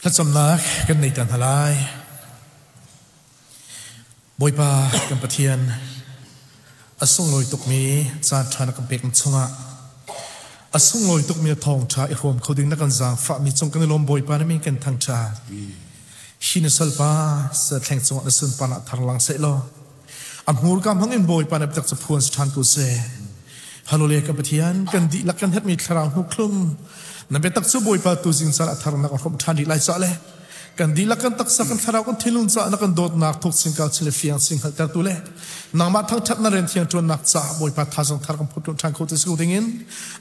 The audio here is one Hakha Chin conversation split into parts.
Thlacamnak kan nei ta hna lai. Bawipa kan Pathian, a sunglawi tukmi caan ṭha na kan pek chungah a sunglawi tukmi na thawngṭha i hrawm kho ding na kan zaangfahmi cung kan i lawm. Bawipa, na min kan thangṭhat. Hi na salpa thleng cungah na sunparnak thar lang seh law a hmurka hmang in Bawipa na biatak cu phuan si ṭhan ko seh. Hallelujah. Ka Pathian, kan dihlak kan herhmi thlarau hnukhlum na biatak cu Bawipa tuzing caan a thar na kan hrawmh ṭhan rih lai ca le kan dihlak kan taksa, kan thlarau, kan thinlung caah na kan dawtnak thuk sin kal chin le fiang sin hngalhter tu le nangmah thangṭhat na rian thiang ṭuannak caah Bawipa thazang thar kan phut ṭhan kho te si ko dingin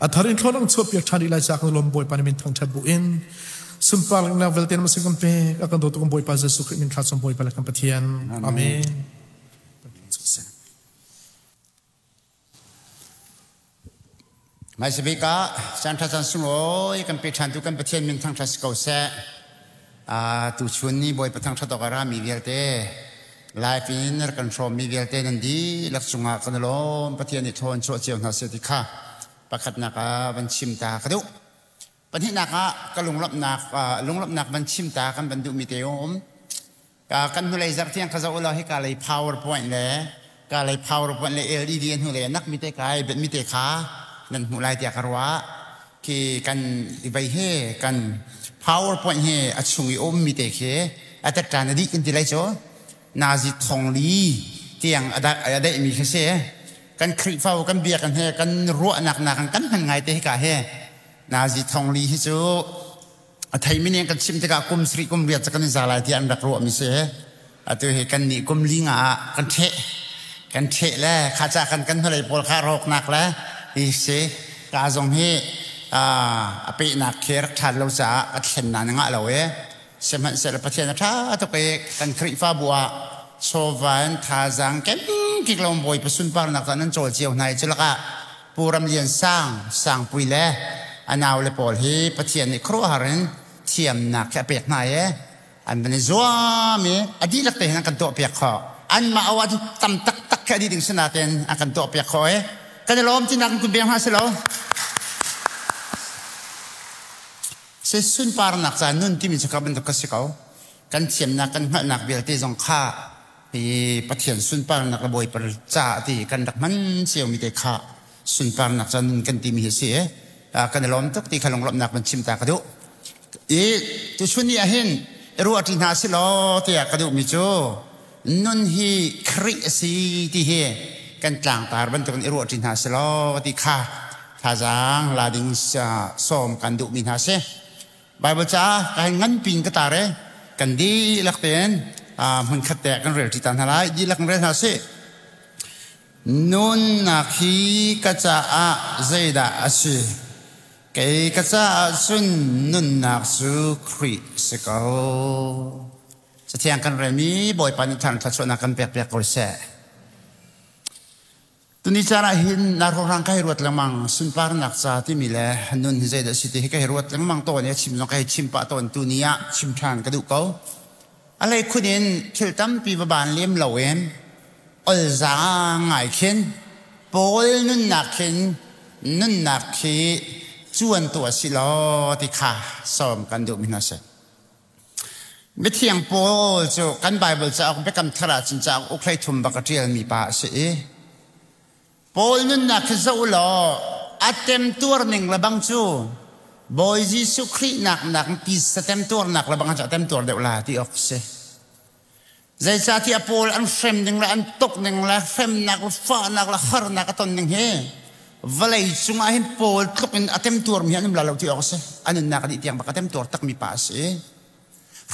a thar in thlon ang chuah piak ṭhan rih lai caah kan lawm. Bawipa na min thangṭhat bu in sunpar nak vialte na sin kan pek. A kan dawtu kan Bawipa Jesuh Khrih min thla cung, Bawipa le kan Pathian, amen. Hmaisabik ah caan ṭha caan sunglawi kan pe ṭhantu kan Pathian min thangṭhat si ko seh. Tuchun ni Bawipa thangṭhat awk a rami vialte, live in rak kan hrawmmi vialte nan dihlak cungah kan i lawm. Pathian nih thaw in chuah cio hna seh ti kha pakhatnak ah van chim ta ka duh. Pahnihnak ah ka lunglawmhnak van chim ta kan van duhmi te um. Kan hnulei zarh tiang ka zoh law hika lei PowerPoint le ka lei PowerPoint le LED an hnulei nak mi te kai bet mi te kha nan hmuh lai tiah ka ruah. Khi kan i vei he kan PowerPoint he a chung i um mi te khi a tetṭan a dih kan ti lai cu nazi thong li tiang a daih mi khi si. Kan Khrihfa kan biakinn he kan ruahnak nak kan hman ngai te hika he nazi thong li hi cu a theimi nih kan chim tikah kum sarih kum riat kan i za lai tiah an rak ruahmi si. Atu hi kan nih kum li nga ah kan ṭheh, kan ṭheh le kha ca kan kan hnulei pawl kha rawknak le hi si. Ka zong hi a pehnak khi rak ṭhat lo caah ka thlen na ngah lo e. Sihmanhsehlaw Pathian a ṭha tuk i kan Khrihfabu ah chawva in thazaang kemkik lo Bawipa sunparnak caan nan cawl cio hna i cu lakah Pu Ram Lian Sang, Sangpui le a naule pawl hi Pathian nih khuaruahhar in thiamnak hi a pek hna i an van i zuam i a dihlak te hin an kan tuahpiak khawh. Anmah aw ah tam taktak khi a dih ding si nain an kan tuahpiak khawh i kan i lawm tinak in kun beng hna si lo. Si sunparnak ca nun timi cu ka bantuk ka si ko. Kan thiamnak, kan hngalhnak vialte zong kha hi Pathian sunparnak le Bawipa ca ti kan rak hman ciomi te kha sunparnak ca nun kan timi hi si i kan i lawm tuk ti kha lunglawmhnak van chim ta ka duh. I tuchun ni ahhin i ruah ṭi hna si law tiah ka duhmi cu nun hi Khrih a si ti hi kan tlangtar bantukin i ruah ṭi hna si law ti kha thazaang la ding sawm kan duhmi hna si. Bible ca ka hei nganpi in ka tar i kan dihlak tein hmunkhat te ah kan rel ṭi ta hna lai. Dihlak in rel hna sih. Nunnak hi ka caah zeidah a si? Kei ka caah cun nunnak cu Khrih si ko. Cathiang kan relmi Bawipa nih thluachuahnak kan pekpiak ko seh. Tuni caan ah hin na rawhrang ka hei ruat lengmang. Sunparnak ca timi le nun hi zeidah si ti hi ka hei ruat lengmang tawn i a chim zong ka hei chim pah tawn. Tuni ah chim ṭhan ka duh ko. A hlei khun in thil tampi va ban lem lo in olza ngai khin Paul nunnak khin nunnak khi cuan tuah si law ti kha sawm kan duhmi hna si. Mithiang Paul cu kan Baibal cauk Biakam Thar ah cun cauk uk 13 bak a ṭialmi pa a si i Paul nunnak khi zoh law a temtuar ning le bang cu Bawi Jesuh Khrih nak nak pisa temtuarnak le bang cu a temtuar deuh la ti awk si. Zeicahtiah Paul an hrem ning le an tuk ning le hremnak le fahnak le harnak a ton ning hi vawlei cungah hin Paul tluk in a temtuarmi hi an um la lo ti awk a si. A nunnak a dih tiang bak a temtuar takmi pa a si.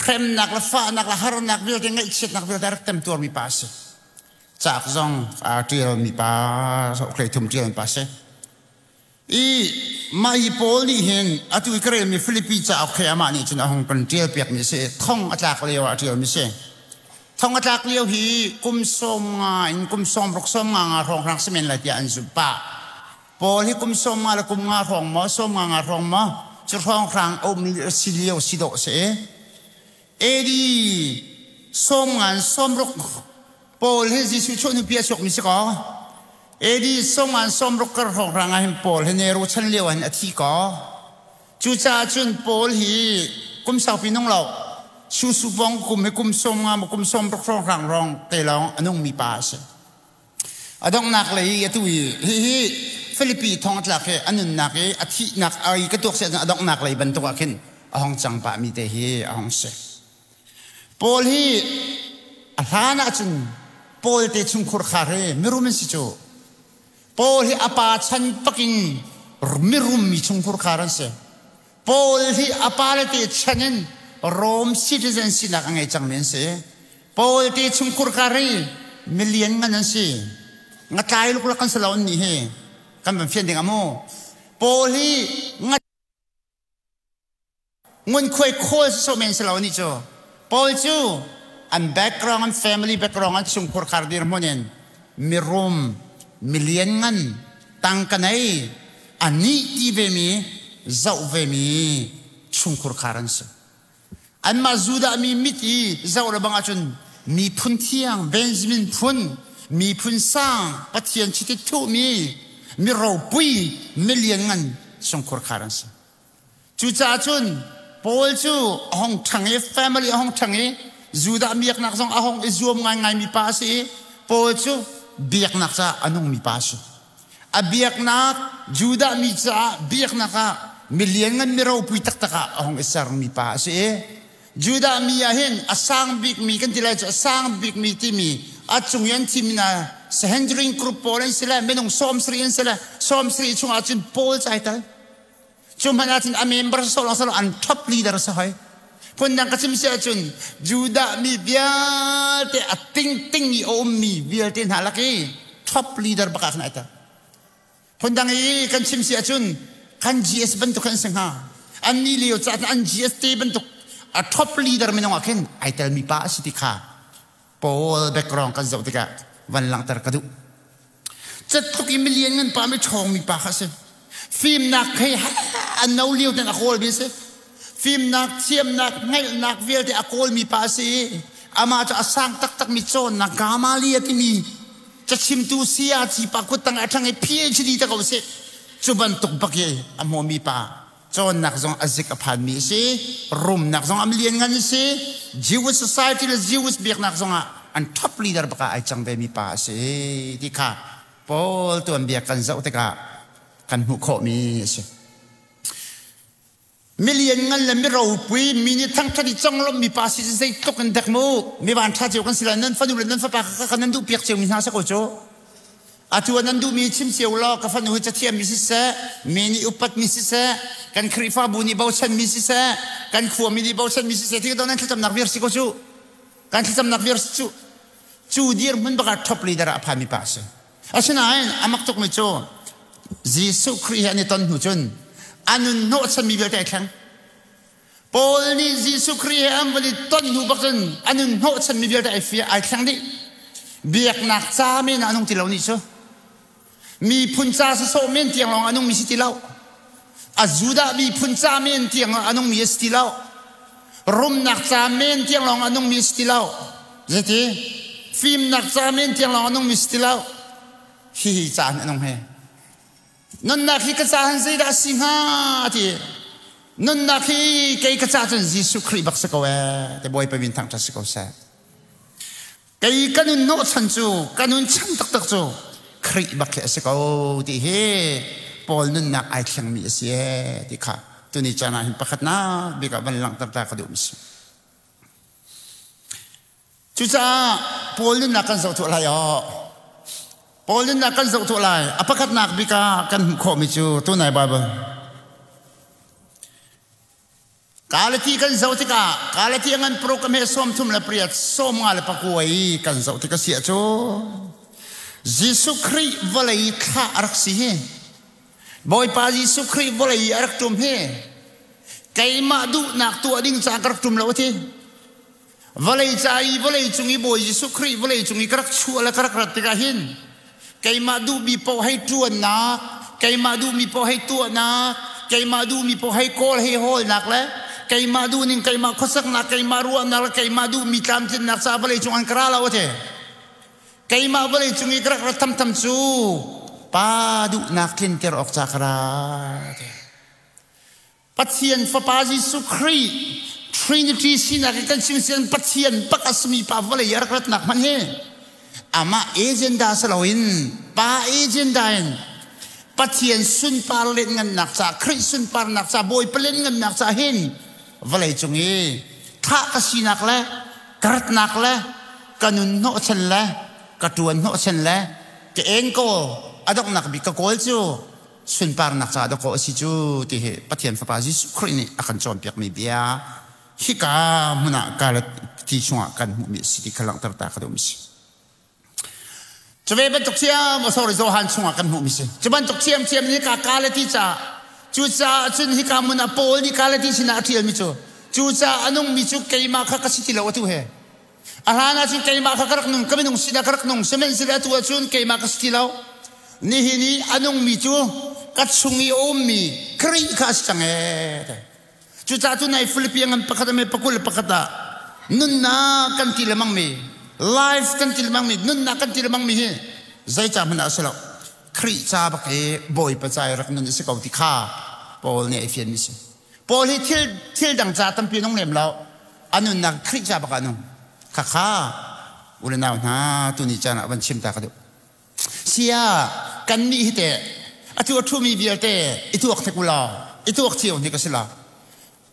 Hremnak le fahnak le harnak vialte, ngaihchiatnak vialte a rak temtuarmi pa a si. Cauk zong aa ṭialmi pa, 13 ṭialmi pa a si. I mah hi Paul nih hin atu i ka relmi Filipi cauk he amah nih cun a hung kan ṭialpiakmi a si. Thong a tlak lio ah a ṭialmi a si. Thong a tlak lio hi kum 50 in kum 60 50 nga hrawnghrang si men lai tiah an zumh pah. Paul hi kum 50 le kum nga hrawng maw 50 nga hrawng maw cu hrawnghrang a um si lio si dawh si. AD 50 60 Paul hi Jesuh chuah hnu pi a chuakmi si kaw AD 50 60 kar hrawnghrang ah hin Paul hi Nero chan lio ah hin a thi kaw. Cucaah cun Paul hi kum saupi nung lo. Susupong kum hi kum som nga kum som ruk hrawng hrang rong te lawng a nungmi pa a si. A donghnak lei atu hi hihi Filipi thongtlak hi a nunnak i a thihnak ai ka tuak siah a donghnak lei bantuk ah khin a hong cang pahmi te hi a hong si. Paul hi a hlan ahcun Paul te chungkhur khar hi mirum an si cu. Paul hi a pa chan pakin mirum mi chungkhur khar an si. Paul hi a pale te chan in Rome citizen sinak a ngei cangmi an si. Paul te chungkhur khar hi milian ngan an si. Ngatlai luklak kan si lo an nih hi. Kan van fian ding ah mu. Paul hi ngunkhuai khawl sawsawh men si lo nih cu. Paul cu an background, an family background, an chungkhur khar dirhmun in mirum, milian ngan, tangka nei, a nih ti vemi, zoh vemi chungkhur khar an si. Anmah Judah mi mit i zoh le bang ahcun miphun thiang, Benjamin phun, miphun sang, Pathian chiti thuhmi, mi ropui, milian ngan chungkhur khar an si. Cucaah cun Paul cu a hong ṭhang i family a hong ṭhang i Judah biaknak zong a hong i zuam ngaingaimi pa a si i Paul cu biaknak caah a nungmi pa a si. A biaknak Judah mi caah biaknak ah milian ngan mi ropui taktak ah a hong i sermi pa a si i Judah mi ah hin a sang bikmi kan ti lai cu a sang bikmi timi a cung i an thimi hna Sanhedrin group pawl an si le minung 70 an si le 70 chungah cun Paul cu ai tel. Cu hmanh ahcun a member sawh sawh an top leader si hoi. Phundang ka chim si ahcun Judah mi vialte a tingting i a ummi vialte hna lak i top leader bak ah khan ai tel. Phundang i kan chim si ahcun kan GS bantuk an si hnga. An ni lio caah an GS te bantuk a top leader minung ah khin ai telmi pa a si ti kha Paul background kan zoh tikah van langhter ka duh. Catluk i milian ngan pa mi ṭhawngmi pa kha a si. Fimnak hei an no lio ten a kawlmi a si. Fimnak, thiamnak, hngalhnak vialte a kawlmi pa a si i amah cu a sang taktakmi cawnnak Gamaliel timi cachimtu sayaci pa kuttang a ṭhang i PhD ta ko sih. Cu bantuk bak i a hmumi pa cawnnak zong a zik a phanmi a si, rumnak zong a lian ngan a si, Jewish society le Jewish biaknak zong ah an top leader bak ah ai cang vemi pa a si ti kha Paul tuanbia kan zoh tikah kan hmuh khawhmi a si. Milian ngan le miropui mi nih thangṭhat i conglawmhmi pa si zeitluk in dek mu mi van ṭha cio kan si lai nan fanu le nan fapa kha kan nan duh piak cio mi hna si ko cu. Atu ah nan duhmi chim cio law ka fanu hi cathiammi siseh, mi nih upatmi siseh, kan Khrihfabu nih bochanmi siseh, kan khuami nih bochanmi siseh, ti ka nan thlacamnak viar si ko cu. Kan thlacamnak viar si cu. Cu dirhmun bak ah top leader ah a phanmi pa a si. Asinain a mak tukmi cu Jesuh Khrih he an i ton hnu cun a nun hnawhchanmi vialte ai thleng. Paul nih Jesuh Khrih he an van i ton hnu bak cun a nun hnawhchanmi vialte ai fia ai thleng dih. Biaknak ca men ah a nung ti lo nih cu. Miphun ca sawsawh men tiang lawng a nungmi si ti lo. A Judah miphun ca men tiang a nungmi a si ti lo. Rumnak ca men tiang lawng a nungmi a si ti lo. Zeiti? Fimnak ca men tiang lawng a nungmi si ti lo. Hihi ca hin a nung he. Nunnak hi ka caah zeidah a si hnga ti nunnak hi kei ka caah cun Jesuh Khrih bak si ko ee te Bawipa min thangṭhat si ko seh. Kei ka nun hnawhchan cu ka nun chan taktak cu Khrih bak hi a si ko ti hi Paul nunnak ai thlengmi a si ee ti kha tuni caan ah hin pakhatnak bik ah van langhter ta ka duh mi si. Cucaah Paul nunnak kan zoh tuah lai aw. Paul nunnak kan zoh tuah lai. A pakhatnak bik ah kan hmuh khawhmi cu tunai Bible. Galati kan zoh tikah Galati ngan paruk a hme 38 54 i kan zoh tik a si ahcu Jesuh Khrih vawlei thlah a rak si hi. Bawipa Jesuh Khrih vawlei i a rak ṭum hi keimah duhnak tuah ding caah ka rak ṭum lo a ti. Vawlei ca i vawlei cung i Bawi Jesuh Khrih vawlei cung i ka rak chuah le ka rak rat tikah hin keimah duhmi paoh hei ṭuannak, keimah duhmi paoh hei tuahnak, keimah duhmi paoh hei kawl hei hawlnak le keimah duhning keimah khuasaknak, keimah ruahnak le keimah duhmi tlamtlinnak caah vawlei cung an ka ra lo a ti. Keimah vawlei cung i ka rak rat thamtham cu Pa duhnak tlinter awk ca ka ra. Pathian Fapa Jesuh Khrih Trinity sinak in kan chim sian Pathian bak a simi pa vawlei a rak ratnak hmanh hi amah agenda si loin pa agenda in Pathian sunpar lianngannak ca Khrih sunparnak ca Bawipa lianngannak ca hin vawlei cung i thah ka sinak le ka ratnak le ka nun hnawhchan le ka ṭuan hnawhchan le ka enkawl a donghnak bik ka kawl cu sunparnak ca dawkaw a si cu ti hi Pathian Fapa Jesuh Khrih nih a kan cawnpiakmi bia hika hmun ah ti chungah kan hmuhmi a si ti kha langhter ta ka duhmi si. Cu ve bantuk thiam sorry Johan chungah kan hmuhmi si. Cu bantuk thiamthiam nih ka Galati ca cucaah cun hika hmun ah Paul nih Galati sinah a ṭialmi cu cucaah a nungmi cu keimah kha ka si ti lo atu he. A hlan ah cun keimah kha ka rak nung, ka minung sinah ka rak nung, sihmanhsehlaw atu ah cun keimah ka si ti lo. Nihin i a nungmi cu ka chung i a ummi Khrih kha a si cang ee. Cucaah tu nai Philippi ngan pakhat ame pakul le pakhat ah nunnak kan ti lemang mi, life kan ti lemang mi, nunnak kan ti lemang mi hi zeica hmanh ah a si lo. Khrih ca bak i Bawipa ca i rak nun a si ko ti kha Paul nih a fian mi si. Paul hi thil thil dang ca tampi nung lem lo. A nunnak Khrih ca bak ah nung. Khakha u le nau hna tuni caan ah van chim ta ka duh. Sia kannih hi teh atu a ṭhumi vialte i tuak hnik u law i tuak cio hnik a si lo.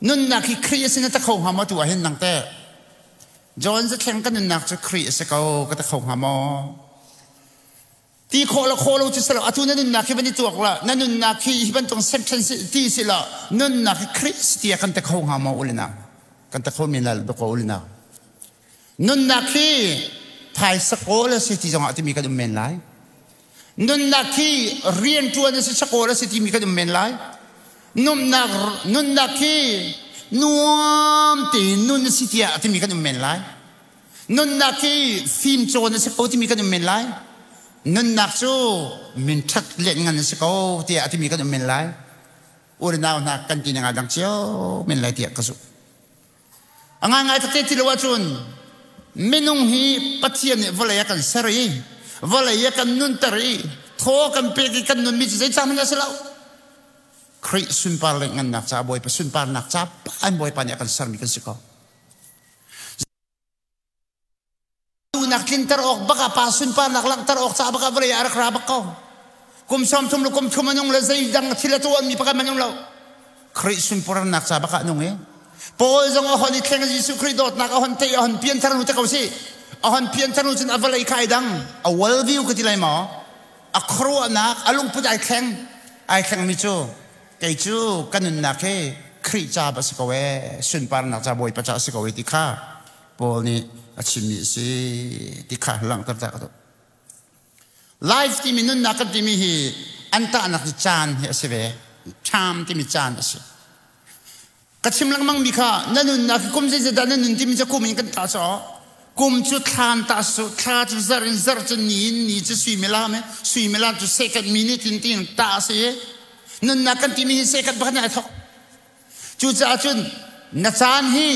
Nunnak hi Khrih a sin a ta kho hnga maw tu ah hin nang teh? John Zathleng ka nunnak cu Khrih a si ko ka ta kho hnga maw? Ti khawh le khawh lo cu si lo atu na nunnak hi van i tuak la na nunnak hi hi bantuk section ti si lo nunnak hi Khrih si tiah kan ta kho hnga maw ulinak kan ta kho men lai lo ko ulinak Nunnak hi phaisa kawl a si ti zongah timi kan um men lai. Nunnak hi rianṭuan a si sakawl a si timi kan um men lai. Nunnak, nunnak hi nuam tein nun a si tiah timi kan um men lai. Nunnak hi fimcawn a si ko timi kan um men lai. Nunnak cu minṭhat lianngan a si ko tiah timi kan um men lai. Unau hna kan ti nga dang cio men lai tiah ka zumh. A ngaingai takte ti lo ahcun minung hi Pathian nih vawlei a kan ser i vawlei a kan nunter i thaw kan pek i kan nunmi cu zeicah hmanh a si lo. Khrih sunpar le ngannak ca Bawipa sunparnak ca an Bawipa nih a kan sermi kan si ko. Duhnak tlinter awk bak ah pa sunparnak langhter awk ca bak ah vawlei ah a rak ra bak ko. Kum 30 le kum thum a nung le zeidang thil a tuahmi pakhat hmanh um lo. Khrih sunparnak ca bak ah nung i Paul zong a hon i thleng Jesuh Khrih dawtnak a hon theih a hon pianthar nu te ko si. A hon pianthar nu cun a vawlei kha ai dang. A world view ka ti lai maw? A khuaruahnak, a lungput ai thleng. Ai thlengmi cu kei cu ka nunnak hi Khrih ca ba si ko ee, sunparnak ca Bawipa ca si ko ee ti kha Paul nih a chimmi a si ti kha langhter ta ka duh. Life timi nunnak kan timi hi an tahnak cu caan hi a si ve. Time timi caan a si. Ka chim lengmang mi kha na nunnak hi kum zeizat dah na nun timi cu kum in kan tah caw. Kum cu thlan tah su, thla cu zar in zar cu ni in ni cu suimilam e, suimilam cu second minute in tiin tah a si. Nunnak kan timi hi second pakhat in ai thok. Cucaah cun na caan hi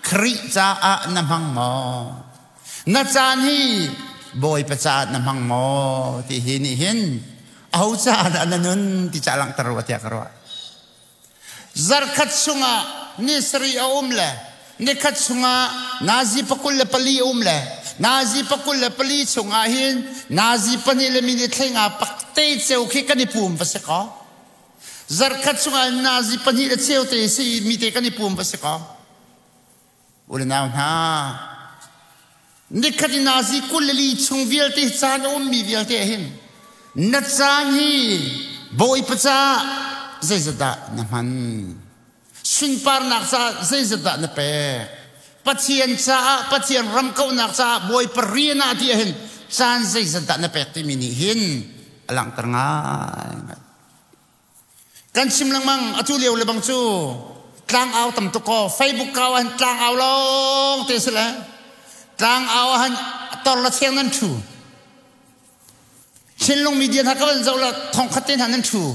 Khrih caah na hmang maw? Na caan hi Bawipa caah na hmang maw? Ti hi nih hin aho caah dah na nun ti ca langhter rua tiah ka ruah. Zarkhat chungah ni sarih a um le nikhat chungah nazi 24 a um le nazi 24 chungah hin nazi pahnih le minute thlenga pakte ceu khi kan i pum va si kaw Zarkhat chungah nazi pahnih le cheu te si mi te kan i pum va si kaw. U le nau hna, nikhat i nazi 24 chung vialte caan a ummi vialte hin na caan hi Bawipa caah zeizat dah na hman? Sunparnak caah zeizat dah na pek? Pathian caah, Pathian ram kauhnak caah Bawipa rian ah ti ahhin caan zeizat dah na pek timi nih hin a langhter ngai. Kan chim lengmang atu lio le bang cu tlangau tam tuk kaw Facebook kau ah tlangau lawng te si le tlangau ah tor la cheng nan thu Chinlung media hna ka van zoh la thong khat te hna nan thu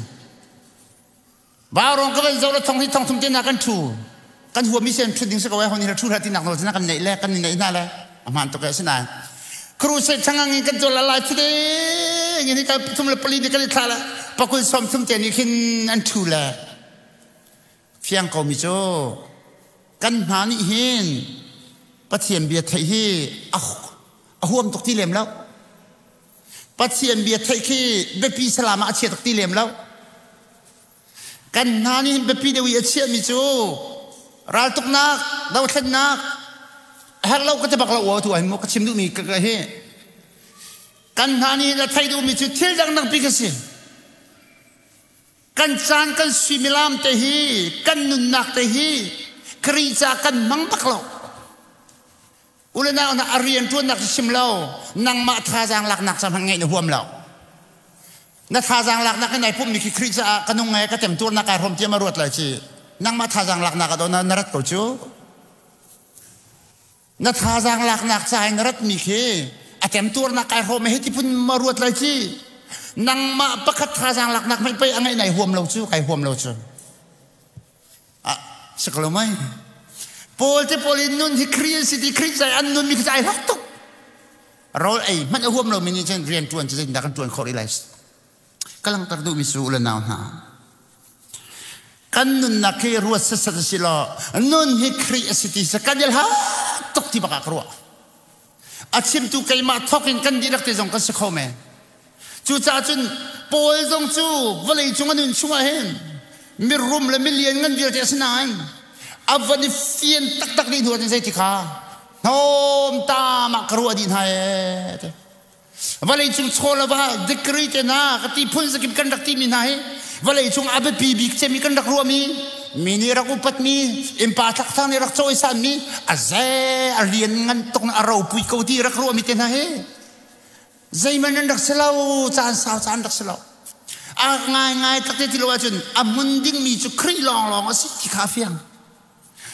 Vaurong ka van zoh la thong hi thong thum te hna kan thu kan huam mi sen thu ding si ko ai hon hi thu hla ti nak nawl kan neih le kan ni neih hna le a hmaan tuk e sinain crusade changang in kan tuah la lai thute ngin hi kal thum le pali ni kan i thla la pakul som thum te ni khin an thu le fiang ko mi cu. Kan hna nih hin Pathian bia theih hi a huam tuk ti lem lo. Pathian bia theih khi biapi salam ah a chia tuk ti lem lo. Kan hna nih hin biapi deuh i a chiahmi cu raltuknak, dothlennak, a herh lo ka ti bak lo aw tu ah hin mu ka chim duhmi ka hi. Kan hna nih hin a theih duhmi cu thil dangdang pi ka si. Kan caan kan suimilam te hi kan nunnak te hi Khrih ca kan hmang bak lo. Ule nau hna, a rian ṭuannak cu chim lo, nangmah thazaang laknak ca hmanh ngeih na huam lo. Na thazaang laknak in nai pummi khi Khrih caah ka nung ngai ka temtuarnak kai hrawm tiam a ruat lai ci. Nangmah thazaang laknak ah do na rat ko cu. Na thazaang laknak ca in na ratmi khi a temtuarnak kai hrawm he ti phun ma ruat lai ci. Nangmah pakhat thazaang laknak hmanh pei a ngeih nai huam lo cu, kai huam lo cu. Ah, si ko lo mai. Paul te pawl in nun hi Khrih an si ti Khrih cai an nun mi khi ai hlok tuk. Rawl ei hmanh a huam lo mi nih cun rian ṭuan cu zeitindah kan ṭuan khawh rih lai. Ka langhter duhmi cu u le nau hna. Kan nunnak hi ruat setsat a si law nun hi Khrih a si ti sa kan i hlat tuk ti bak ah ka ruah. A chimtu keimah thawk in kan dihlak te zong kan si kho men. Cucaah cun Paul zong cu vawlei cung a nun chungah hin mirum le milian ngan vialte a si nain a van i fian taktak dih hnu ah cun zeiti kha hnawm tam ah ka ruah dih hna ee ti. Vawlei cung chaw le va degree te hna ka ti phun zakip kan rak timi hna hi vawlei cung a biapi bik cemi kan rak ruahmi mi nih rak upatmi innpa thlakthang nih rak cawisanmi a ze a lian ngan tuk na a ropui ko ti rak ruahmi te hna hi zeihmanh an rak si lo, caan sau caan rak si lo. A ngaingai takte ti lo ahcun a hmun dingmi cu Khrih lawnglawng a si ti kha a fiang.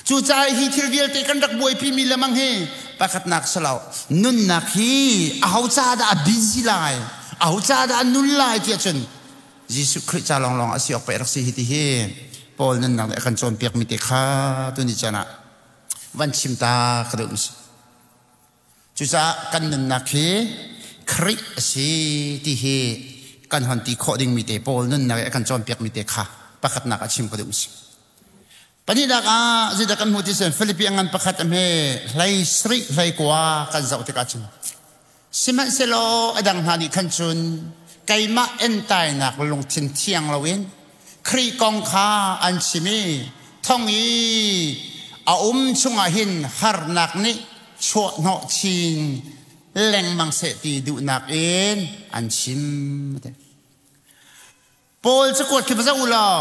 Cucaah hi thil vialte kan rak buaipi mi lemang hi pakhatnak si lo, nunnak hi aho ca dah a busy lai, aho ca dah a nun lai ti ahcun Jesuh Khrih ca lawnglawng a si awk pei rak si hi ti hi Paul nunnak nih a kan cawnpiak mi te kha tuni caan ah van chim ta ka duh mi si. Cucaah kan nunnak hi Khrih a si ti hi kan hon ti khawh dingmi te Paul nunnak i a kan cawnpiakmi te kha pakhatnak ah chim ka duh si. Pahnihnak ah zeidah kan hmuh ti cun Filipi a ngan pakhat a hme hlei sarih hlei kua kan zoh tikah cun sihmanhsehlaw a dang hna nih khan cun keimah entainak lungthin thiang loin Khrih kong kha an chim i thong i a um chungah hin harnak nih chuahhnawh chin lengmang seh ti duhnak in an chim. Paul cakuat khi va zoh u law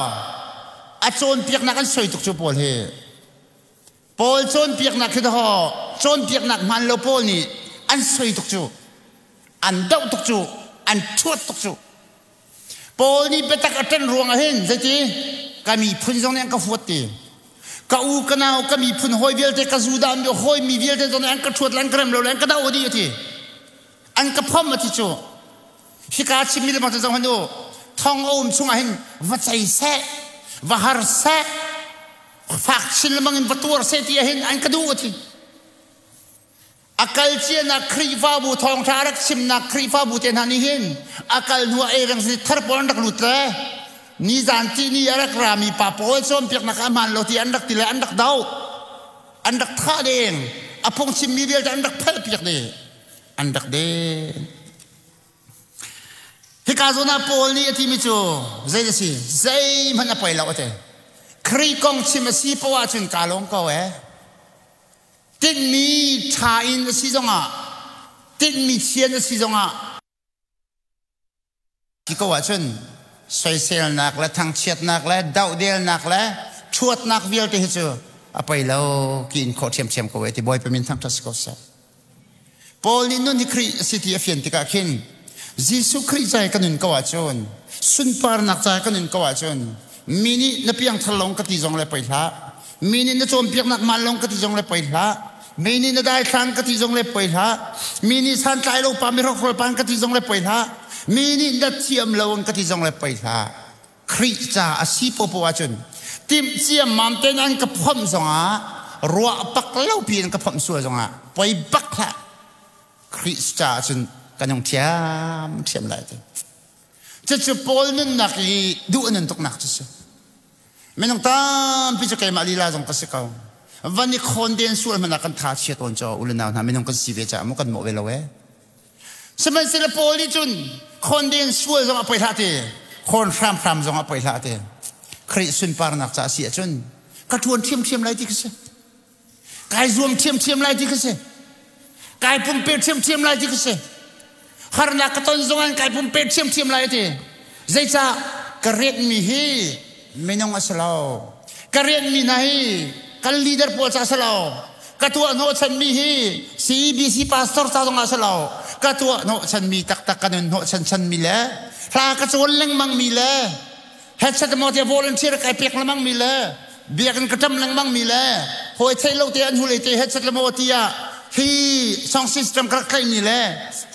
a cawnpiaknak an soi tuk cu Paul hi. Paul cawnpiaknak khi daw cawnpiaknak hmaan lo Paul nih an soi tuk cu, an doh tuk cu, an ṭhuat tuk cu. Paul nih biatak a ṭan ruangah hin zeiti ka miphun zong nih an ka huat ti. Ka u ka nau ka miphun hawi vialte ka Judah mi hawi mi vialte zong nih an ka ṭhuat le an ka rem lo le an ka doh dih a ti. An ka phom a ti cu. Hika chimmi le bang cu zoh u. Thong a um chungah hin va cei seh, va har seh, fak chin lengmang in va tuar seh ti ah hin an ka duh a ti. A kal cianak Khrihfabu thawngṭha a rak chimnak Khrihfabu te hna nih hin a kal hnu ah ereng thar pawl an rak lut le nizan tihni a rak rami pa pawl cawnpiaknak a hmaan lo ti an rak ti le an rak doh, an rak thah deng, a phungchimmi vialte an rak phalhpiak dih, an rak den. Hika zawn ah Paul nih a timi cu zei a si? Zeihmanh a poi lo a ti. Khrih kong chim a si poah ahcun kaa lawm ko ee. Tinhmi ṭha in a si zongah, tinhmi chia in a si zongah, ti ko ahcun soiselnak le thangchiatnak le dohdelnak le ṭhuatnak vialte hi cu a poi lo ki in khawh ṭhiamṭhiam ko e ti. Bawipa min thangṭhat si ko seh. Paul nih nun hi Khrih a si ti a fian tikah khin Jesuh Khrih ca i ka nun ko ahcun, sunparnak ca i ka nun ko ahcun, mi nih na piangthar lawng ka ti zong le poi hlah, mi nih na cawnpiaknak maan lawng ka ti zong le poi hlah, mi nih na daithlang ka ti zong le poi hlah, mi nih santlai lo pa mihrokhrol pa ka ti zong le poi hlah, mi nih na thiam lo ka ti zong le poi hlah. Khrih ca a si popo ahcun timh ciammam tein an ka phomh zongah, ruah bak lo pi in ka phomh sual zongah poi bak hlah. Khrih ca ahcun kan hung thiam thiam lai ti. Cucu Paul nunnak i duh a nun tuknak cu si. Minung tampi cu keimah lila zong ka si ko. Van i khawn den sual hmanh ah kan tha chia tawn caw u le nau hna, minung kan si ve caah mu kan mawh ve lo e. Sihmanhsehlaw Paul nih cun khawn den sual zong a poi hlah ti, khawn hramhram zong a poi hlah ti. Khrih sunparnak ca si ahcun ka ṭuan ṭhiamṭhiam lai ti ka si. Kai zuam ṭhiamṭhiam lai ti ka si. Kai pumpe ṭhiamṭhiam lai ti ka si. Harnak ka ton zong in kai pumpe ṭhiamṭhiam lai ti. Zeicah ka rianmi hi minung a si lo. Ka rianmi hna hi kan leader pawl ca si lo. Ka tuah hnawhchanmi hi CBC pastor ca zong ah si lo. Ka tuah hnawhchanmi taktak ka nun hnawhchan chanmi le hla ka cawn lengmangmi le headset maw te volunteer kai pek lengmang mi le biakinn ka ṭam lengmang mi le hawi theih lo te an hulei te headset le maw tiah hi song system ka rak tlaih mi le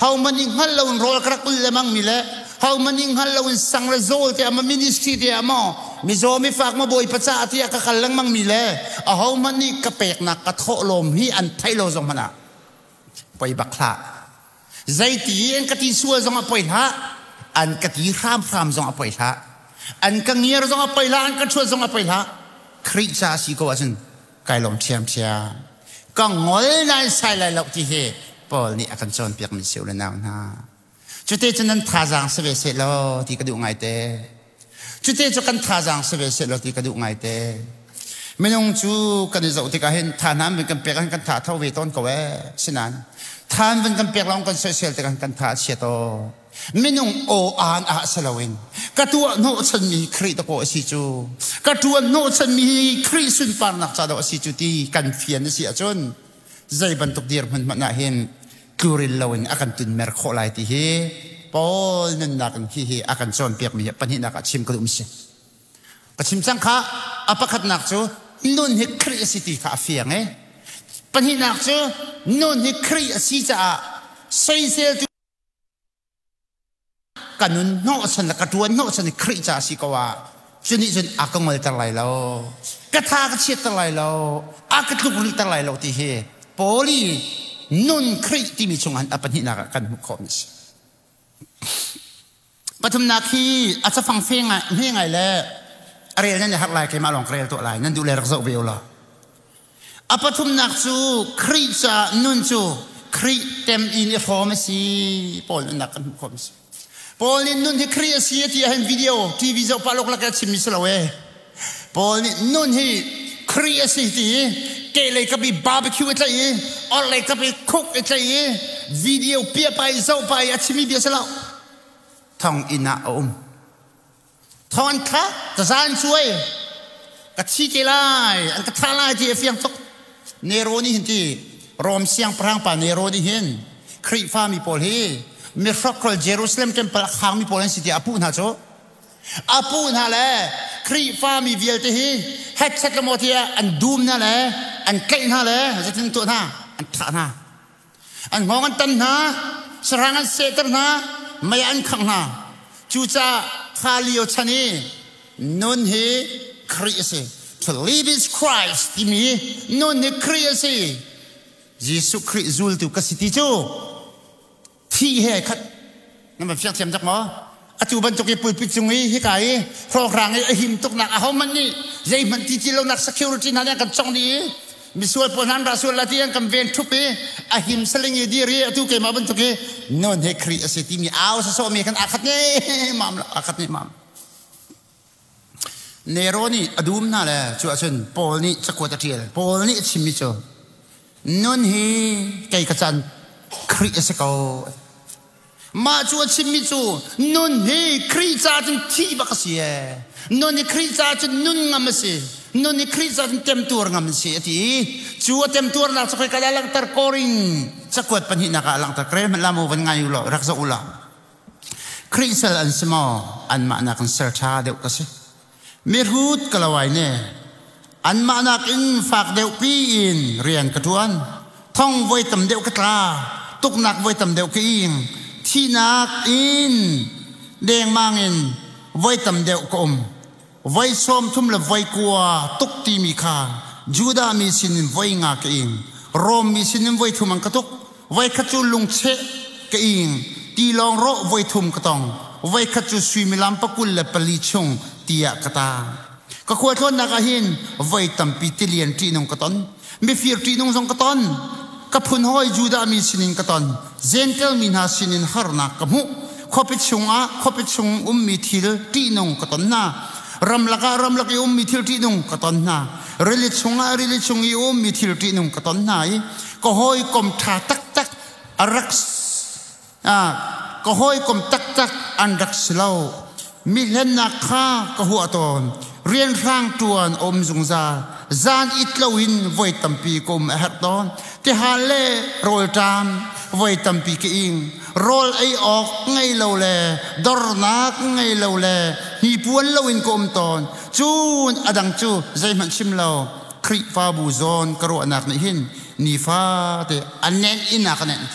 ho man i hngal lo in rawl ka rak ul lengmang mi le ho man i hngal lo in sang le zawl te ama ministry te ah maw mizaw mi fak ma bawi paca tiah ka kal lengmang mi le a ho man nih ka peknak ka thawh lawm hi an theih lo zong hmanh ah poi bak hlah. Zeiti an ka ti sual zong a poi hlah, an ka ti hramhram zong a poi hlah, an ka ngiar zong a poi hlah, an ka ṭhuat zong a poi hlah. Khrih ca si ko ahcun kai lawm ṭhiamṭhiam. Ka ngol nain sai lai lo ti hi Paul nih a kan cawnpiak mi si u le nau hna. Cute cu nan thazaang si ve seh law ti ka duh ngaite. Cute cu kan thazaang si ve seh law ti ka duh ngaite. Minung cu kan i zoh tikah hin tha hna kan pek ah kan tha tho ve tawn ko ee. Sinain than van kan pek lawng kan soisel tikah kan tha a chia tawn. Minung aw aan ah si loin ka tuah hnawhchanmi Khrih dakaw a si cu, ka ṭuan hnawhchanmi hi Khrih sunparnak ca dawh a si cu ti kan fian a si ahcun zei bantuk dirhmun hmanh ah hin tluril loin a kan tunmer khawh lai ti hi Paul nunnak in hi hi a kan cawnpiakmi hi pahnihnak ah chim ka duh si. Ka chim cang kha, a pakhatnak cu nun hi Khrih a si ti kha a fiang i pahnihnak cu nun hi Khrih a si caah soiseltu ka nun hnawhchan le ka ṭuan hnawhchan i Khrih ca a si ko ah cu nih cun a ka ngolter lai lo, ka tha ka chiatter lai lo, a ka tlukrilhter lai lo ti hi Paul i nun Khrih timi chungah a pahnihnak ah kan hmuh khawhmi a si. Pathumnak hi a cafang fe ngai hme ngai le a rel nan i harh lai, keimah lawng ka rel tuah lai, nan duh le rak zoh ve u law. A pathumnak cu Khrih caah nun cu Khrih tem in i hrawm a si. Paul nunnak kan hmuh khawh a si. Paul nih nun hi Khrih a si a ti ahhin video TV zoh pah lawklak a chimmi si lo ee. Paul nih nun hi Khrih a si ti i kehlei kap i barbecue a tlaih i orhlei kap i khuk i tlaih i video piah pa i zoh pa i a chimmi bia si lo. Thonginn ah a um. Thong an thlak, taza an cuai. Ka thi te lai, an ka thah lai ti a fiang tuk. Nero nih hin ti Rom siangpahrang pa Nero nih hin Khrihfa mi pawl hi mihrokhrol Jerusalem temple a khangmi pawl an si tiah a puh hna cu. A puh hna le Khrihfa mi vialte hi hetchet le maw tiah an dum hna le an tlaih hna le zeitin tuah hna, an thah hna. An hngawng an tan hna, sahrang an sehter hna, mei an khangh hna. Cucaah kha lio chan i nun hi Khrih a si. To live is Christ timi nun hi Khrih a si. Jesuh Khrih zultu ka si ti cu thih he khat. Na van fiang thiam tak maw? Atu bantuk i pulpit cung i hika i hrawkhrang i a him tuknak ahohmanh nih zeihmanh ti ti lonak security hna nih an kan cong dih i misual pawl hna an ra sual la ti an kan ven ṭhup i a him saling i dir i atu keimah bantuk i nun hi Khrih a si timi au sawsawh mi kan akhat ne mam akhat ne mam. Nero nih a dum hna le cu ahcun Paul nih cakuat a ṭial. Paul nih a chimmi cu nun hi kei ka can Khrih a si ko. Mah cu a chimmi cu nun hi Khrih ca cun thih bak a si ee. Nun hi Khrih ca cun nun ngam a si. Nun hi Khrih ca cun temtuar ngam a si a ti. Cu a temtuarnak cu khoika dah langhter? Korin cakuat pahnihnak ah a langhter. Krel hmanh la mu van ngai u law rak zoh u law. Khrih sal an si maw? Anmah nakin sal ṭha deuh ka si. Mihrut ka lo ai ne. Anmah nakin fak deuh piin rian ka ṭuan. Thong voi tam deuh ka tla. Tuknak voi tam deuh ka ing. Thihnak in dengmang in voi tam deuh ka um. Voi 30 le voi 9 tuk timi kha Judah mi sinin voi nga ka ing. Rom mi sinin voi thum an ka tuk. Voi khat cu lungcheh ka ing. Tilawng rawh voi thum ka tong. Voi khat cu suimilam 24 chung tiah ka tang. Ka khualtlawnnak ah hin voi tampi tilian ṭihnung ka ton. Mifir ṭihnung zong ka ton. Ka phun hawi Judah mi sinin ka ton. Jentail mi hna sinin harnak ka hmuh. Khuapi chungah khuapi chung ummi thil ṭihnung ka ton hna. Ramlak ah ramlak i ummi thil ṭihnung ka ton hna. Rili chungah rili chung i ummi thil ṭihnung ka ton hna i ka hawikom ṭha taktak a rak ka hawikom taktak an rak si lo. Mi hlennak kha ka huah tawn. Rianhrang ṭuan a um zungzal. Zan it loin voi tampi ka um a herh tawn. Tihal le rawlṭam voi tampi ka ing. Rawl ei awk ngei lo le dornak ngei lo le hnipuan loin ka um tawn. Cun a dang cu zeihmanh chim lo. Khrihfabu zawn ka ruahnak nih hin nifate a nenh in a ka nenh.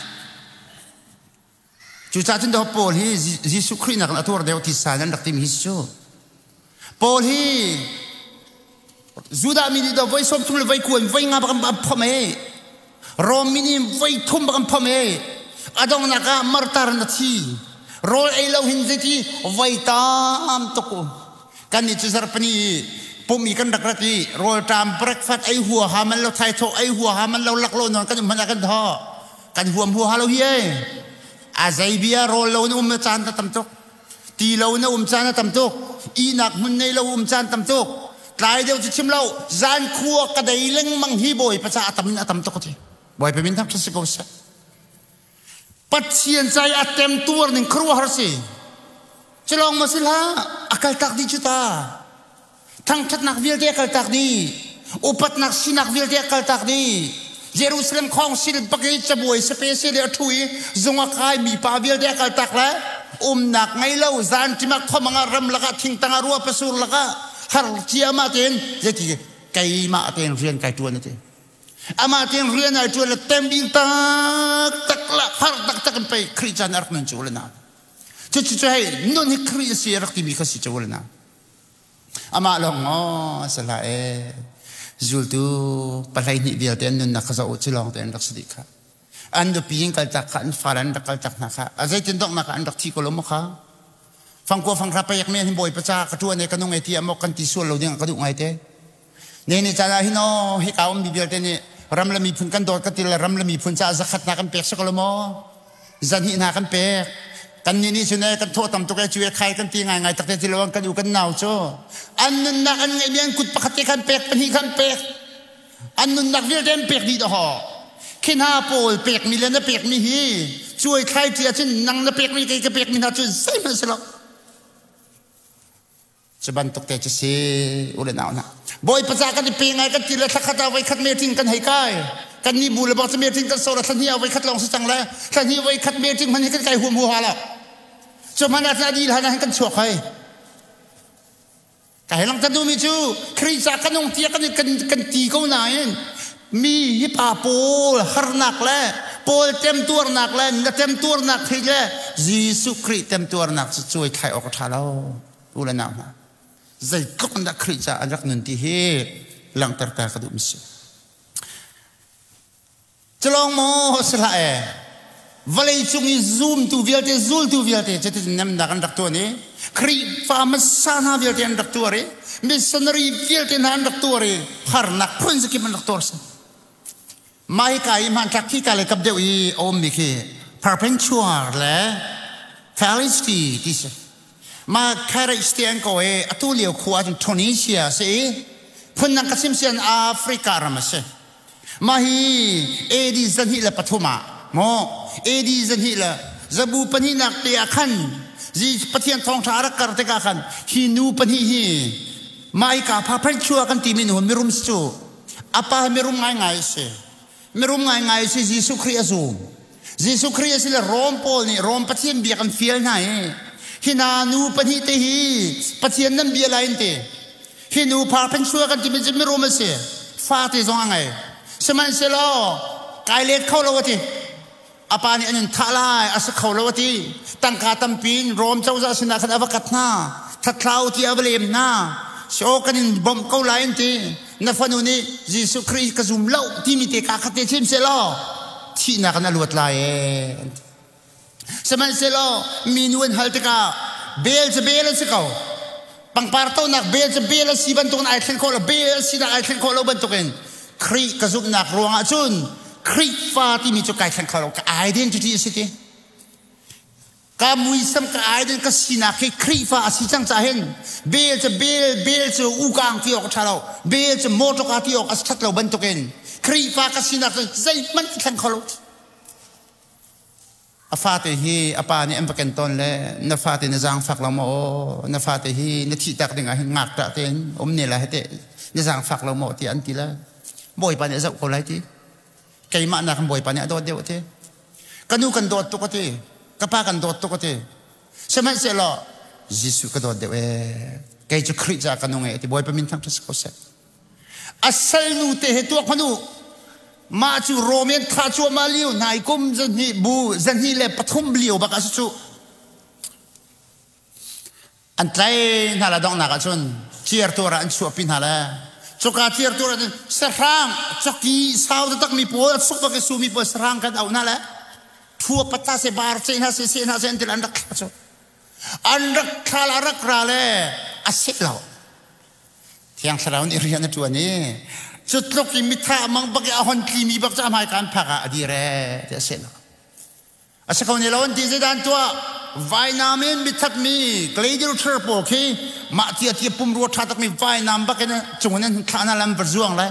Cucaah cun daw Paul hi Jesuh Khrih nakin a tuar deuh ti sa nan rak timi hi cu. Paul hi Judah mi nih daw voi sawm thum le voi kuan voi nga bak an phom e. Rom mi nih voi thum bak an phom e. A donghnak ah martar in a thi. Rawl ei lo hin zeiti voi tam tuk u. Kan nih cu zarhpini pum i kan rak rat i rawlṭam breakfast ei hua ha man lo thaithawh ei hua ha man lo laklawh nawn kan um hmanh ah kan thaw. Kan huam huaha lo hi ei. A zei bia rawl lo na um na caan ta tam tuk. Ti lo na um caan a tam tuk. Ihnak hmun nei lo um caan tam tuk. Tlai deuh cu chim lo. Zan khua ka dei lengmang hi Bawipa ca a tam in a tam tuk ti. Bawipa min thang si ko seh. Pathian ca i a temtuar ning khuaruahhar si. Culawng ma si hlah, a kaltak dih cu ta. Thangṭhatnak vialte a kaltak dih. Upatnak sinak vialte a kaltak dih. Jerusalem khawngsil bak i cabuai sape se le a ṭhu i zung a kai mi pa vialte a kaltak le umnak ngei lo zan ṭim ah khomang ah ram lakah thingtang ah rua pasur lakah har ciama tein zeiti keimah tein rian kai ṭuan a ti. Amah tein rian ai ṭuan le tem taktak la har taktak in pei Khrih caan a rak nun cu le na. Cucu cu hei nun hi Khrih a si a rak timi kha si cu le na. Amah lawng maw si hlah ee. Zultu 12 vialte an nunnak kha zoh u cu lawng te an rak si dih kha. An nupi in kaltak kha an fale an rak kaltak hna kha. A zeitin donghnak ah an rak thi ko lo maw kha? Fangkua fanghra pek men hin Bawipa ca ka ṭuan e ka nung e ti ah maw kan ti sual lo ding ah ka duh ngai te. Ne ni caan ah hin aw hika ummi vialte nih ram le miphun kan dawt ka ti le ram le miphun caah zakhat hna kan pek si ko lo maw? Zahnih hna kan pek. Kan nih nih cun ee kan thawh tam tuk ee cu ee khai kan ti ngaingai tak te ti lo kan u kan nau cu an nunnak an ngeihmi an kut pakhat te khan pek pahnih khan pek an nunnak vialte an pek dih dahawh khi hna pawl pekmi le na pekmi hi cuai thlai ti ahcun nang na pekmi kei ka pekmi hna cu zeihmanh si lo. Cu bantuk te cu si u le nau hna. Bawipa ca kan i pe ngai kan ti le thlakhat ah voikhat meeting kan hei kai. Kan ni bu le bang cu meeting kan so le thlahnih ah voikhat lawng si cang le thlahnih voikhat meeting hman hi kan kai huam huha lo. Cu hman ah di hlan ah kan chuak hoi. Ka hei lang duhmi cu Khrih ca kan ung tiah kan kan kan ti ko nain mi hi pa pawl harnak le pawl temtuarnak le na temtuarnak thei le Jesuh Khrih temtuarnak cu cuai thlai awk a ṭha lo. U le nau hna zeitluk in dah Khrih caah an rak nun ti hi langhter ta ka duhmi si. Culawng maw si hlah ee vawlei cung i zumtu vialte zultu vialte cutin nemnak an rak tuan i Khrihfa hmasa hna vialte an rak tuar i missionary vialte hna an rak tuar i harnak phun zakip an rak tuar si. Mah hika i hmanthlak khi ka le kap deuh i a ummi khi Perpetual le Felicity ti si. Mah Carriage ti an ko i atu lio khua ahcun Tunisia a si i phundang ka chim sian Africa ram a si. Mah hi AD 203 ah maw AD zahnih le zabu pahnihnak te ah khan Pathian thawngṭha a rak kar tikah khan hi nu pahnih hi mah hika Perpetua kan timi nu mirum si cu a pa hi mirum ngaingai a si. Mirum ngaingai a si Jesuh Khrih a zum. Jesuh Khrih a si le Rom pawl nih Rom Pathian bia kan fial hna i hi hna nu pahnih te hi Pathian nan bia lai an ti. Hi nu Perpetua kan timi cu mirum a si. Fate zong a ngei. Sihmanhsehlaw kai let kho lo a ti. A pa nih an in thah lai a si kho lo a ti. Tangka tampi in Rom cozah sinah khan a va kat hna. Thathlau ti a va lem hna. So kan in bawmh ko lai an ti. Na fanu nih Jesuh Khrih ka zum lo timi te ka khat te chim sehlaw thihnak in a luat lai ee. An ti. Sihmanhsehlaw minu an hal tikah bel cu bel an si ko. Pangpar tonak bel cu bel a si bantukin ai thlen khawh lo, bel a sinak ai thlen khawh lo bantukin. Khrih ka zumhnak ruangah cun Khrihfa timi cu kai thleng kho lo, ka identity a si ti. Ka muisam ka identity ka sinak hi Khrihfa a si cang caah hin bel cu bel bel cu ukang ti awk a ṭha lo, bel cu mawṭawka ti awk a ṭhat lo bantukin Khrihfa ka sinak cu zeihmanh ka thleng kho lo. A fate hi a pa nih an va ken tawn le na fate na zaangfak lo maw aw, na fate hi na thihtak ding ah hin ngakṭah tein um ne lai teh na zaangfak lo maw tiah an ti le Bawipa nih a zoh ko lai ti. Keimah nakin Bawipa nih a dawt deuh ti. Ka nu kan dawt tuk a ti, ka pa kan dawt tuk a ti, sihmanhsehlaw Jesuh ka dawt deuh ee, kei cu Khrih caah ka nung ee ti. Bawipa min thangṭhat si ko seh. A salnu te he tuak hmanh u, mah cu Roman thah cuahmah lio hna i kum zahnih bu 203 lio bak ah si cu an tlai hna la. Donghnak ah cun ciartuar ah an chuahpi hna le cuka ciartuar ah cun sahrang cawki sau taktak mi pawl a suk bak i su mi pawl sahrang kan auh hna le thua pata se bar ce hna se se hna se an til an rak thla cu an rak thla la rak ra le a seh lo. Thiang Thlarau nih rian a ṭuan i cu tluk i mitha mang bak i a hon tlimi bak cu a hmai kaan phak ah a dir ee ti a si lo. A si kho ne lo an ti. Zeidah an tuah? Vainam in mithatmi gladiator pawl khi mah tia tia pumrua ṭha takmi vainam bak in cung in an thlah hna, lam va zuang le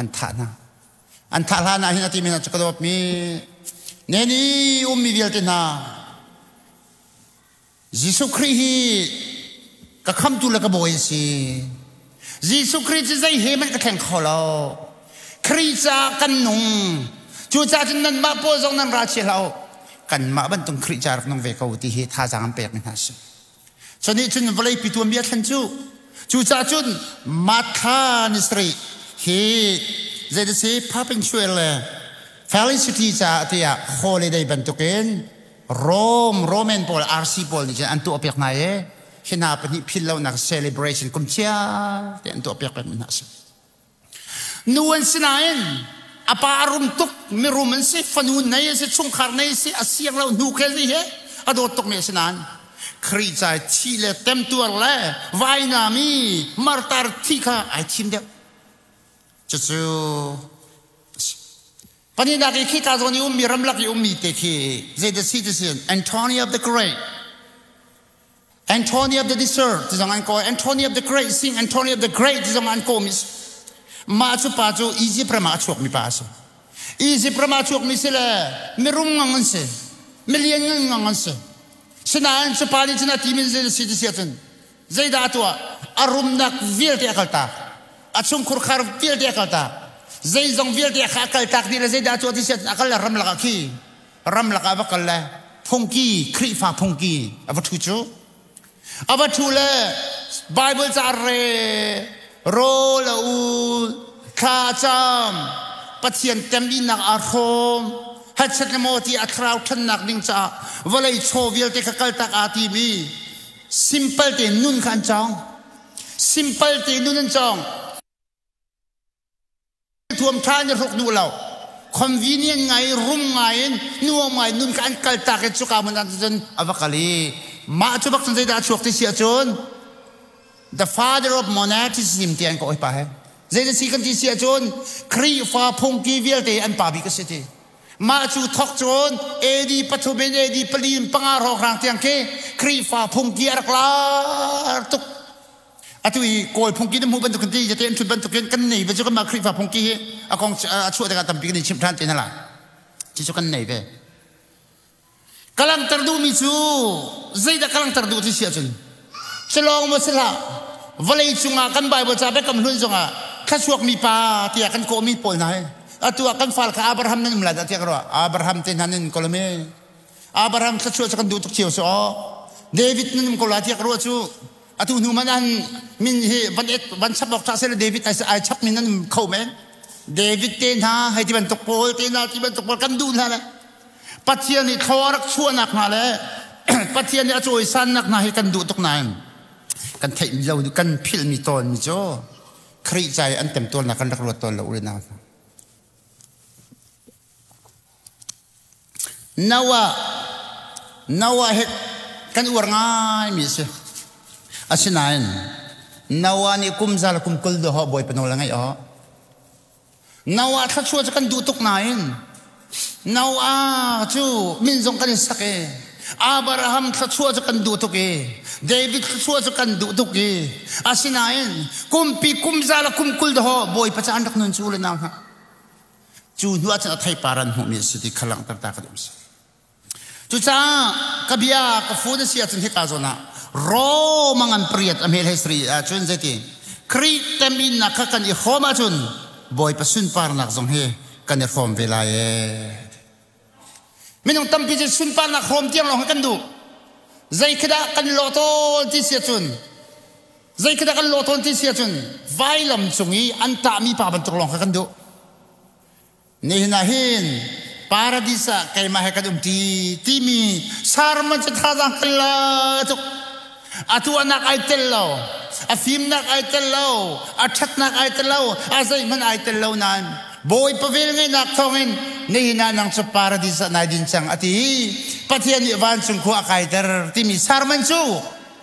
an thah hna. An thah hlan ah hin a timi hna cu, ka dawtmi neni ummi vialte hna, Jesuh Khrih hi ka khamtu le ka bawi a si. Jesuh Khrih cu zei he hmanh ka thleng kho lo. Khrih caah kan nung. Cucaah cun nanmah pawl zong nan ra chia hlah u. Kanmah bantuk Khrih ca rak nung ve ko ti hi thazaang an pekmi hna a si. Cu nih cun vawleipi tuanbia thlen cu. Cucaah cun Martha ni sarih hi zeidah si Perpetual le Felicity caah tiah holiday bantukin Rome Roman pawl RC pawl nih cun an tuah piak hna i hi hna pahnih philh lonak celebration kum chia te an tuah piak peng hna si. Nu an si nain a pa a rum tuk, mirum an si, fanu nei a si, chungkhar nei a si, a siang lo hnu khel ni he a dawt tuk mi a si nain Khrih cai thi le temtuar le vainam i martar thi kha ai thim deuh. Cucu Pahnihnak i khika zawn i ummi ramlak i ummi te khi zeidah si ti sin Anthony of the Great, Anthony of the Desert ti zong an kaw, Anthony of the Great sing Anthony of the Great ti zong an kaw mi. Mah cu pa cu Egypt ram ah a chuakmi pa a si. Egypt ram ah a chuakmi si le mirum ngang an si, milian ngang ngang an si. Sinain cu pa nih cun a ti min zei si ti si ahcun zeidah a tuah? A rumnak vialte a kaltak, a chungkhur khar vialte a kaltak, zeizong vialte kha a kaltak dih le zeidah a tuah ti si a kal le ramlak ah khi ramlak ah va kal le phungki, Khrihfa phungki a va ṭhu cu a va ṭhu le Bible ca re rawl a ul, thla cam, Pathian temhinnak aa hrawm, hatchet le maw ti a thlarau ṭhannak ding caah vawlei chaw vialte kha kaltak aa timi simple te nun kha an cawng, simple te nun an cawng. Thuam ṭha in hruk duh lo, convenient ngai, rum ngai in nuam ngai nun kha an kaltak i cuka hmun ah cun a va kal i mah cu bak cun zeidah a chuak ti si ahcun the father of monasticism ti an ka pa he. Zeidah si kan ti si ahcun Khrihfa phungki vialte an pa bik a si ti. Mah cu thok cun AD 3 in AD 4 in 5 hrawnghrang tiang khi Khrihfa phungki a rak lar tuk. Atu i Kawl phungki na hmuh bantukin ti te an ṭhut bantukin kan nei ve cu kanmah Khrihfa phungki hi a kong a chuah tikah tampi kan in chimh ṭhan te hna lai. Cucu kan nei ve. Ka langhter duhmi cu zeidah ka langhter duh ti si ahcun culawng maw si hlah, vawlei cungah kan Bible ca Biakam Hlun zongah thluachuakmi pa tiah kan kawhmi pawl hna hi atu ah kan fal kha Abraham nan um lai dah tiah ka ruah. Abraham te hna nan kolome Abraham thluachuah cu kan duh tuk cio si aw. David nan um ko lai tiah ka ruah cu atu hnu man an min hi van et van chap awk ṭha seh David ai chap min nan um kho men. David te hna hei ti bantuk pawl te hna ti bantuk pawl kan duh hna le Pathian nih thlaw a rak chuahnak hna le Pathian nih a cawisannak hna hi kan duh tuk nain kan theih lo, kan philhmi tawnmi cu Khrih ca i an temtuarnak kan rak ruat tawn lo ule nau hna. Noah Noah he kan uar ngaimi a si. Asinain Noah nih kum za le kum 20 do ho Bawipa nawl a ngaih awh. Noah thluachuah cu kan duh tuk nain Noah cu min zong kan i sak i Abraham thluachuah cu kan duh tuk i David thluachuah cu kan duh tuk i asinain kumpi kumza le kum 20 dahaw Bawipa ca an rak nun cu le nau hna cu hnu ah cun a theipar an hmuhmi a si ti kha langhter ta ka duh si. Cucaah ka bia ka fun a si ahcun hika zawn ah Rome ngan pariat a hmel hei sari ahcun zeiti Khrih teminnak kha kan i hrawm ahcun Bawipa sunparnak zong hi kan i hrawm ve lai ee. Minung tampi cu sunparnak hrawm tiang lawng hi kan duh. Zei khi dah kan lawh tawn ti si ahcun zei khi dah kan lawh tawn ti si ahcun vailam cung i an tahmi pa bantuk lawng kha kan duh. Nihin ah hin paradis ah keimah he kan um ṭi timi sermon cu thazaang kan la tuk. A tuahnak ai tel lo, a fimnak ai tel lo, a ṭhatnak ai tel lo, a zeihmanh ai tel lo nain Bawipa velngeihnak thawngin nihin ah nang cu paradis ah nai din cang a ti. Pathian nih vancung khua a kaiter timi sermon cu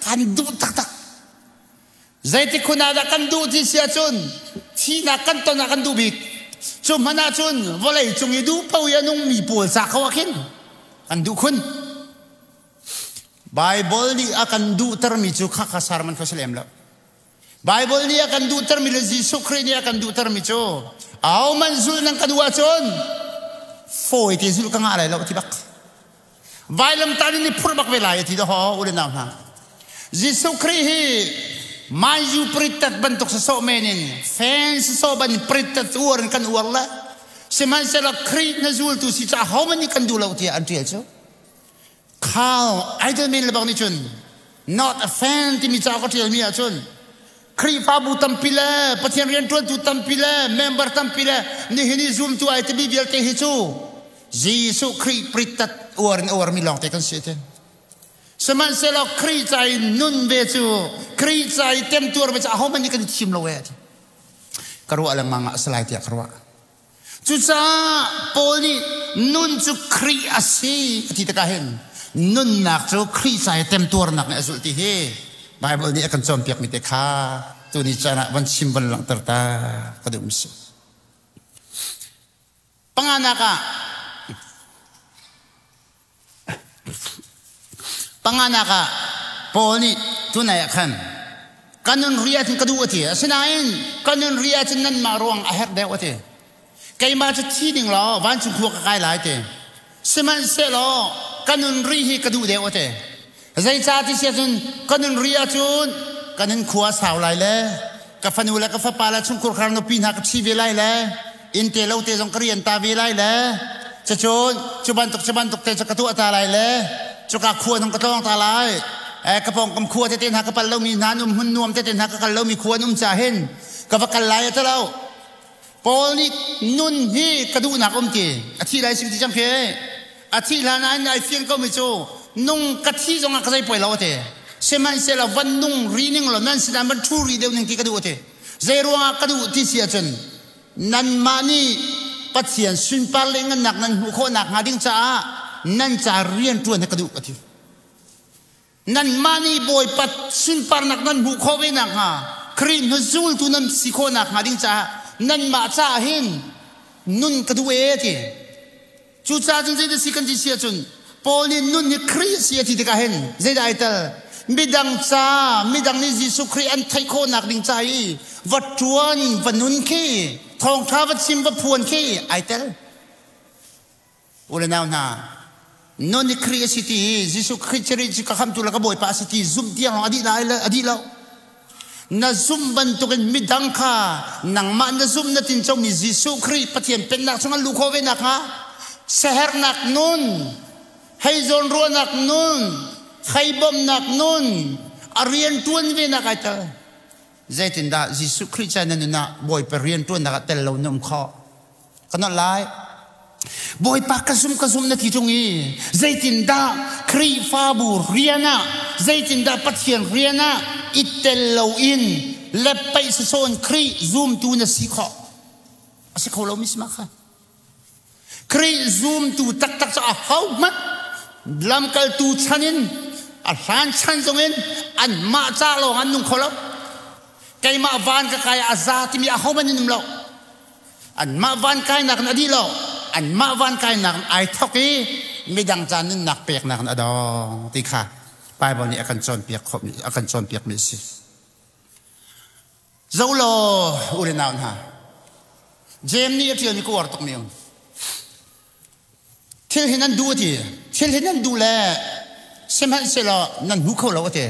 kan duh taktak. Zeitik hun ah dah kan duh ti si ahcun thihnak kan ton ah kan duh bik. Cu hmanh ahcun vawlei cung i duh paoh i a nungmi pawl ca ko ah khin kan duh khun. Bible nih a kan duhtermi cu khakha sermon kha si lem lo. Bible nih a kan duhtermi le Jesuh Khrih nih a kan duhtermi cu au man zul nan ka duh ahcun fawi te zulh ka ngah lai lo ti bak. Vailamtah in i phurh bak ve lai a ti dah u le nau hna. Jesuh Khrih hi Man U prittat bantuk sasawh men in fans sasawh ban in prittat uar in kan uar le sihmanhsehlaw Khrih na zultu si cu ahohmanh nih kan duh lo tiah an ṭial cu. Carl Eidelman le bang nih cun not a fan timi ca ka ṭialmi ahcun Khrihfabu tampi le Pathian rianṭuantu tampi le member tampi le nihin i zumtu ai timi vialte hi cu Jesuh Khrih prittat uar in uarmi lawngte kan si te. Sihmanhsehlaw Khrih ca i nun ve cu Khrih ca i temtuar ve cu ahohmanh nih kan i thim lo ee. Ka ruah lengmang ah a si lai tiah ka ruah. Cucaah Paul nih nun cu Khrih a si a ti tikah hin nunnak cu Khrih ca i temtuarnak nih a zulh ti hi Baibal nih a kan cawnpiakmi te kha tuni caan ah van chim van langhter ta ka duh mi si. Panganak ah Panganak ah Paul nih tunai ah khan ka nun ri ahcun ka duh a ti. Asinain ka nun ri ahcun nanmah ruang a herh deuh a ti. Keimah cu thi ding law vancung khua ka kai lai ti. Sihmanhsehlaw ka nun ri hi ka duh deuh a ti. Zeicah ti si ahcun ka nun ri ahcun ka nun khua a sau lai le ka fanu le ka fapa le chungkhur khar nupi hna ka ṭhi ve lai le inn te lo te zong ka rian ta ve lai le cucun cu bantuk cu bantuk te cu ka tuah ta lai le cuka khua zong ka tlawng ta lai ka pawngkam khua tete hna ka pal lomi hna an um hmun nuam tete hna ka kal lomi khua an um ca hin ka va kal lai a lo Paul nih nun hi ka duhnak um ti a thi lai sim ti cang khi a thi hlan ah ai fian ko mi cu nung ka thi zong ah ka zei poi lo ate sihmanhsehlaw van nung ri ning lo nan sinah van ṭhu ri deuh ning ti ka duh ate zei ruangah ka duh ti si ahcun nanmah nih Pathian sunpar le ngannak nan hmuh khawh nakhnga ding caah nan ca rian ṭuan hi ka duh ka ti. Nanmah nih Bawipa sunparnak nan hmuh khawh ve nakhnga Khrih hnu zultu nan si khawh nakhnga ding caah nanmah caah hin nun ka duh ee ti. Cucaah cun zeidah si kan ti si ahcun Paul nih nun hi Khrih a si a ti tikah hin zeidah ai tel? Midang ca, midang nih Jesuh Khrih an theih khawhnak ding ca i va ṭuan, va nun khi, thawngṭha va chim, va phuan khi ai tel. U le nau hna, nun hi Khrih a si ti hi Jesuh Khrih cu ka khamtu le ka Bawipa a si ti zumh tiang lawng a dih lai a dih lo. Na zumh bantukin midang kha nangmah na zumh na tincomi Jesuh Khrih Pathian pennak chung an luh khawh ve nakhnga siaherhnak nun, hei zawnruahnak nun, hei bawmhnak nun, a rian ṭuan ve nak ai tel. Zeitindah Jesuh Khrih ca na nun ah Bawipa rian ṭuannak ah tel lo na um khawh? Ka nolh lai. Bawipa ka zum ka zum na ti ṭung i zeitindah Khrihfabu rian ah zeitindah Pathian rian ah i tel loin le paih sasawn Khrih zumtu na si khawh? A si kho lomi si ma kha. Khrih zumtu taktak cu ahohmanh lamkaltu chan in a hlan chan zongin anmah ca lawng an nung kho lo. Keimah van ka kai ah a za timi ahohmanh in um lo. Anmah van kainak in a dih lo. Anmah van kainak in ai thawk i midang ca nunnak peknak in a dong ti kha Bible nih a kan cawnpiak khawhmi a kan cawnpiakmi a si. Zo law u le nau hna, Jeim nih a ṭialmi ka uar tukmi um. Thil hi nan duh a ti. Thil hi nan duh le sihmanhsehlaw nan hmu kho lo a ti.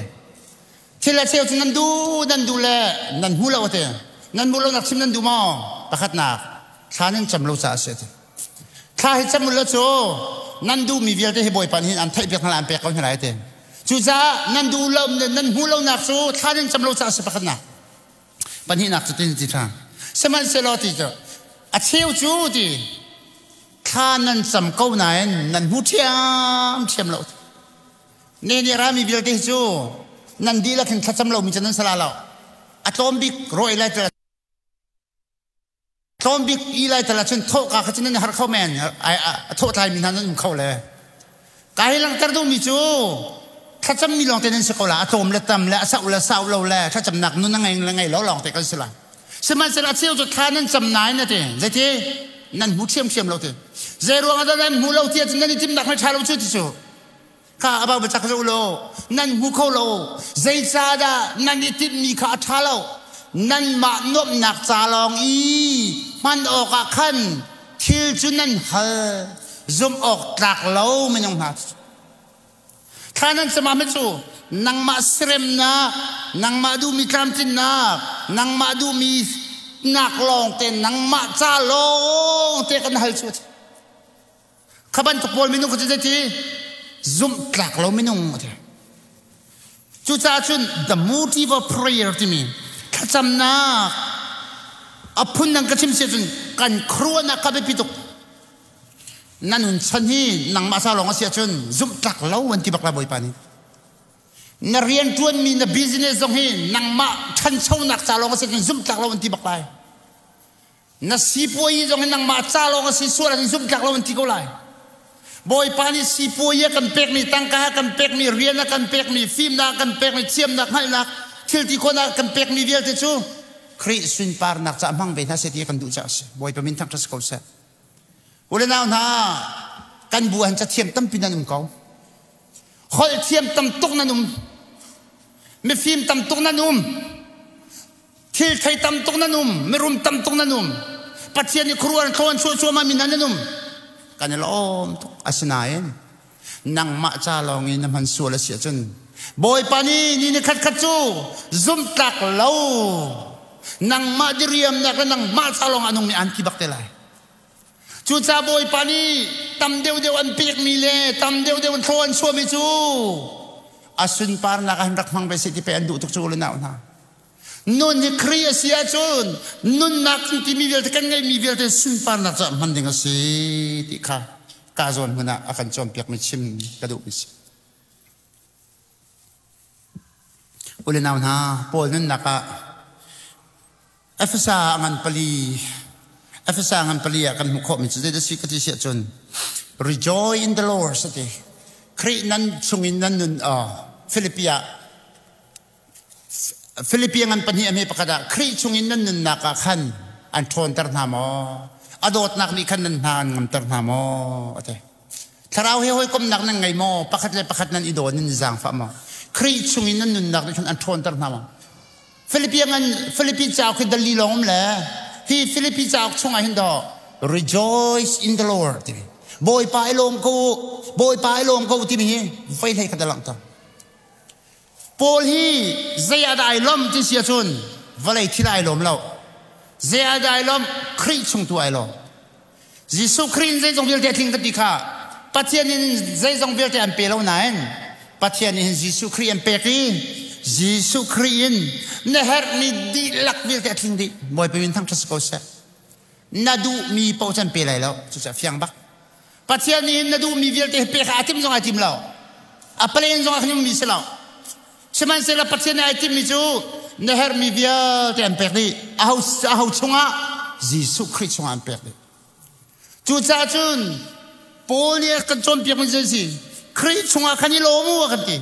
Thil a cheu cu nan duh nan duh le nan hmu lo a ti. Nan hmuh lonak chim nan duh maw? Pakhatnak, thla nan cam lo caah a si a ti. Thla hi cam u law cu nan duhmi vialte hi Bawipa nih hin an theihpiak hna lai, an pek ko hna lai a ti. Cucaah nan duh lo nan hmuh lonak cu thla nan cam lo caah a si pakhatnak. Pahnihnak cu tin ti ṭhan. Sihmanhsehlaw ti cu a cheu cu ti thla nan cam ko nain nan hmu ṭhiamṭhiam lo. Ne nih rami vialte hi cu nan dihlak hin thlacam lomi cu nan si la lo. A tlawm bik rawi lai tlawm bik i lai tal ahcun thawhka kha cu nan i har kho men a thawh tlaimi hna nan um kho le ka hi langhter duhmi cu thlacammi lawngte nan si ko la a tlawm le tam le a sau le sau lo le thlacamnak nun a ngei le ngei lo lawngte kan si la sihmanhsehlaw a cheu cu thla nan cam nain a ti zeiti nan hmu ṭhiamṭhiam lo ti zei ruang ah dah nan hmu lo ti ahcun nan i timhnak hmai ṭha lo cu ti cu Kha a bak cak zo law nan hmu kho lo. Zeicahdah nan i tinhmi kha a ṭha lo. Nanmah nuamhnak ca lawng i hman awkah khan thil cu nan hal. Zumh awk tlak lo minung hna. Thla nan cam ah cu nangmah siremnak, nangmah duhmi tlamtlinnak, nangmah duhmi nak lawng te, nangmah ca lawng te kan hal cu. Kha bantuk pawl minung kha cu zeiti zumh tlak lo minung a ti. Cucaah cun the motive of prayer timi thlacamnak a phun dang ka chim si ahcun kan khuaruahnak kha biapi tuk. Na nun chan hi nangmah sa lawng a si ahcun zumh tlak lo an ti bak la Bawipa nih. Na rianṭuanmi na business zong hi nangmah ṭhanchonak ca lawng a si ahcun zumh tlak lo an ti bak lai. Na sipuai zong hi nangmah ca lawng a si sual an zumh tlak lo an ti ko lai. Bawipa nih sipuai a kan pekmi tangka a kan pekmi rian a kan pekmi fimnak a kan pekmi thiamnak hngalhnak thil ti khawhnak a kan pekmi vialte cu Khrih sunparnak caah hmang ve hna seh ti kan duh caah a si. Bawipa min thangṭhat si ko seh. U le nau hna, kan bu ah hin cathiam tampi nan um ko. Holh thiam tam tuk nan um. Mifim tam tuk nan um. Thil thei tam tuk nan um, mirum tam tuk nan um. Pathian nih khuaruah thlawn chuah cuahmah mi hna nan um. Kan i lawm tuk. Asinain nangmah ca lawng in na hman sual a si ahcun Bawipa nih ni ni khat khat cu zumhtlak lo nangmah diriamnak le nangmah ca lawng a nungmi an ti bak te lai. Cucaah Bawipa nih tam deuhdeuh an pekmi le tam deuhdeuh an thlaw an chuahmi cu a sunparnak ah hin rak hmang ve seh ti pei an duh tuk cu le nau hna. Nun hi Khrih a si ahcun nunnak timi vialte kan ngeihmi vialte sunparnak caah hman ding a si ti kha ka zawn hmun ah a kan cawnpiakmi chim ka duhmi si. U le nau hna, Paul nunnak ah Efesa ngan pali Efesa ngan pali ah kan hmuh khawhmi cu zeidah si ka ti si ahcun rejoice in the Lord ati. Khrih nan chungin nan nun Philippi ah Philippi ngan pahnih a hme pakhat ah Khrih chungin nan nunnak ah khan an ṭhawnter hna maw? A dawtnak nih khan nan hna an ngamter hna maw? A ti. Thlarau he hawikomhnak nan ngei maw? Pakhat le pakhat nan i daw nan i zaangfah maw? Khrih chungin nan nunnak nih khan an ṭhawnter hna maw? Philippi ngan Philippi cauk hi dali lawng um le hi Philippi cauk chungah hin daw rejoice in the Lord timi Bawipa i lawm ko Bawipa i lawm ko timi hi voi hlei khat a langhter. Paul hi zei ah dah ai lawmh ti si ahcun vawlei thil ai lawm lo. Zei ah dah ai lawmh? Khrih chung tu ai lawm. Jesuh Khrih in zeizong vialte a tling ka ti kha Pathian in zeizong vialte an pe lo nain Pathian nih hin Jesuh Khrih an pek i Jesuh Khrih in na herhmi dihlak vialte a tling dih. Bawipa min thangṭhat si ko seh. Na duhmi paoh cu an pe lai lo. Cucu a fiang bak. Pathian nih hin na duhmi vialte hi pek aa tim zong ai tim lo. A plan zong ah khan ummi si lo. Sihmanhsehlaw Pathian nih ai timmi cu na herhmi vialte an pek dih. Aho, aho chungah? Jesuh Khrih chungah an pek dih. Cucaah cun Paul nih a kan cawnpiakmi cu si Khrih chungah khan i lawm u a kan ti.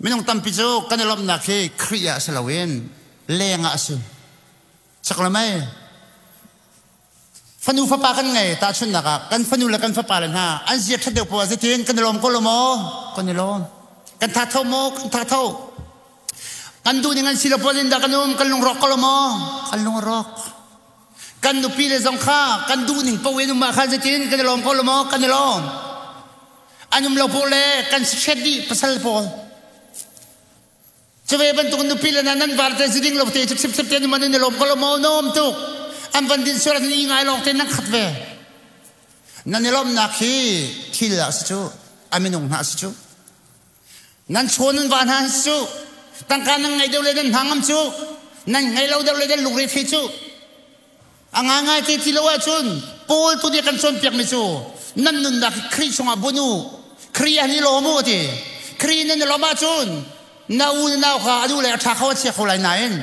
Minung tampi cu kan i lawmhnak hi Khrih ah si loin leng ah a si. Chak lo mei? Fanu fapa kan ngei tahchunhnak ah kan fanu le kan fapa le hna an zia ṭhat deuh poah zeitin kan i lawm ko lo maw? Kan i lawm. Kan tha tho maw? Kan tha tho. Kan duh ning an si lo poah dah kan um kan lungrawk ko lo maw? Kan lungrawk. Kan nupi le zong kha kan duh ning paoh in um ah khan zeitin kan i lawm ko lo maw? Kan i lawm. An um lo paoh le kan si hret dih pasal pawl. Cuve bantuk nupi le nan var te ziding lo te chip chip te man in lom ko lo mo nom tuk an van din sual ni ngai long te nan khat ve nan i lomnak hi thil ah si cu a minung hna si cu nan chawn nan va hna si cu tangka nan ngei deuh le nan hna ngam cu nan ngei lo deuh le nan lungre thei cu A ngaingai te ti lo ahcun Paul tu nih kan cawnpiakmi cu nan nunnak hi Khrih chungah bunh u. Khrih ah ni lawm u a ti. Khrih nan i lawmh ahcun na u na nau kha a duh le a ṭha kho a chia kho lai nain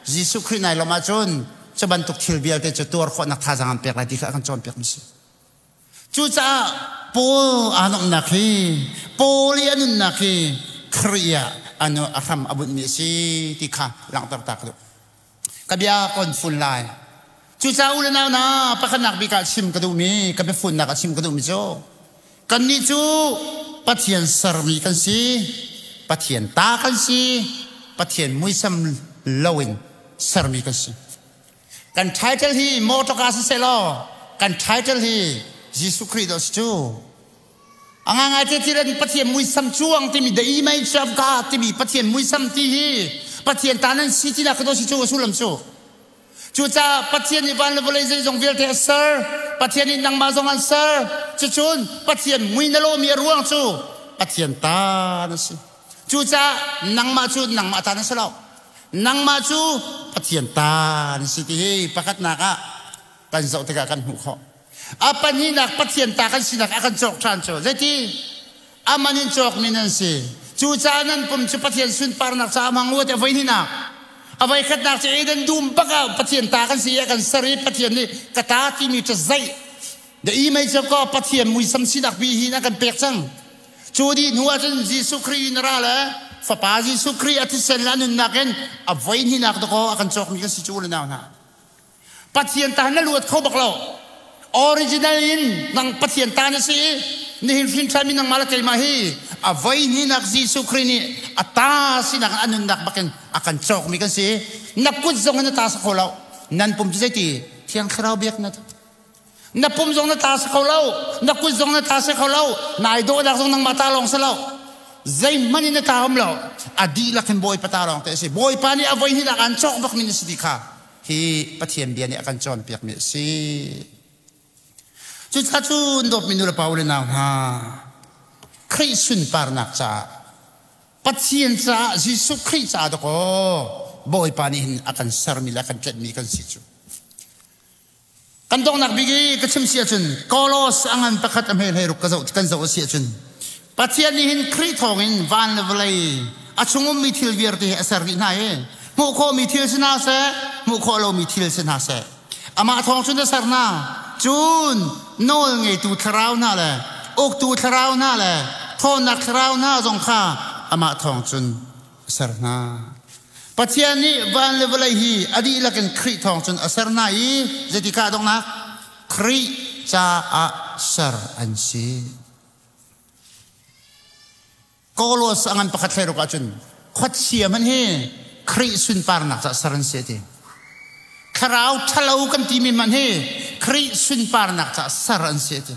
Jesuh Khrih nai lawmh ahcun cu bantuk thil vialte cu tuar khawhnak thazaang an pek lai ti kha a kan cawnpiakmi si. Cucaah Paul aa nuamhnak hi Paul i a nunnak hi Khrih ah a hram a bunhmi a si ti kha langhter ta ka duh. Ka bia kon fun lai. Cucaah u le nau hna, pakhatnak bik ah chim ka duhmi, ka biafunnak ah chim ka duhmi cu, kannih cu Pathian sermi kan si, Pathian ta kan si, Pathian muisam loin sermi kan si. Kan title hi motorka siseh law, kan title hi Jesuh Khrih dah si cu. A ngaingai te thil in Pathian muisam cuang timi the image of God timi Pathian muisam ti hi Pathian ta nan si tinak ka si cu a sullam cu. Cucaah Pathian nih van le vawlei zeizong vialte a ser. Pathian nih nangmah zong an ser. Cucun Pathian mui na lawmi a ruang cu Pathian ta na si. Cucaah nangmah cu nangmah ta na si lo. Nangmah cu Pathian ta na si ti hi pakhatnak ah kan zoh tikah kan hmuh khawh. A pahnihnak Pathian ta kan sinak a kan cawk ṭhan cu zeiti? A man in cawkmi nan si. Cucaah nan pum cu Pathian sunparnak caah hmang u ti a voihnihnak. A voikhatnak cu Eden dum bak ah Pathian ta kan si i a kan ser i Pathian nih ka ta timi cu zeih. The image of God Pathian muisam sinak bi hi a kan pek cang. Cu dih hnu ahcun Jesuh Khrih in a ra le Fapa Jesuh Khrih a thisen le a nunnak in a voihnihnak dakaw a kan cawkmi kan si cu u le nau hna. Pathian ta na luat kho bak lo. Original in nang Pathian ta na si i nihin hrin ṭhanmi nangmah le keimah hi a voi hninak Jesuh Khrih nih a ta sinak a nunnak bakin a kan cawkmi kan si. Na kut zong in na ta sa kho lo. Nan pum cu zeiti? Thiang Thlarau biak na na pum zong na ta si kho lo. Na kut zong na ta si kho lo. Nai dawhnak zong nangmah ta lawng si lo. Zeihmanh in na ta um lo. A dihlak in Bawipa ta lawng te a si. Bawipa nih a voi hninak aan cawk bakmi na si ti kha hi Pathian bia nih a kan cawnpiakmi a si. Cucaah cun dawtmi nu le pa u le nau hna, Khrih sunparnak caah Pathian caah Jesuh Khrih caah dakaw Bawipa nih hin a kan sermi le a kan tlenhmi kan si cu. Kan donghnak bik i ka chim si ahcun Kolos a ngan pakhat a hme hlei ruk ka zoh kan zoh a si ahcun Pathian nih hin Khrih thawngin van le vawlei a chung ummi thil vialte hi a ser dih hna i hmuh khawhmi thil si hna seh hmuh khawh lomi thil si hna seh amah thawng cun a ser hna cun nawl ngeitu thlarau hna le uktu thlarau hna le ṭhawnnak thlarau hna zong kha amah thawng cun a ser hna. Pathian nih van le vawlei hi a dihlak in Khrih thawng cun a ser hna i zeitikah donghnak Khrih caah ser an si. Kolos a ngan pakhat hlei ruk ahcun khuachia hmanh hi Khrih sunparnak caah ser an si a ti. Thlarau ṭhalo kan timi hmanh hi Khrih sunparnak caah ser an si a ti.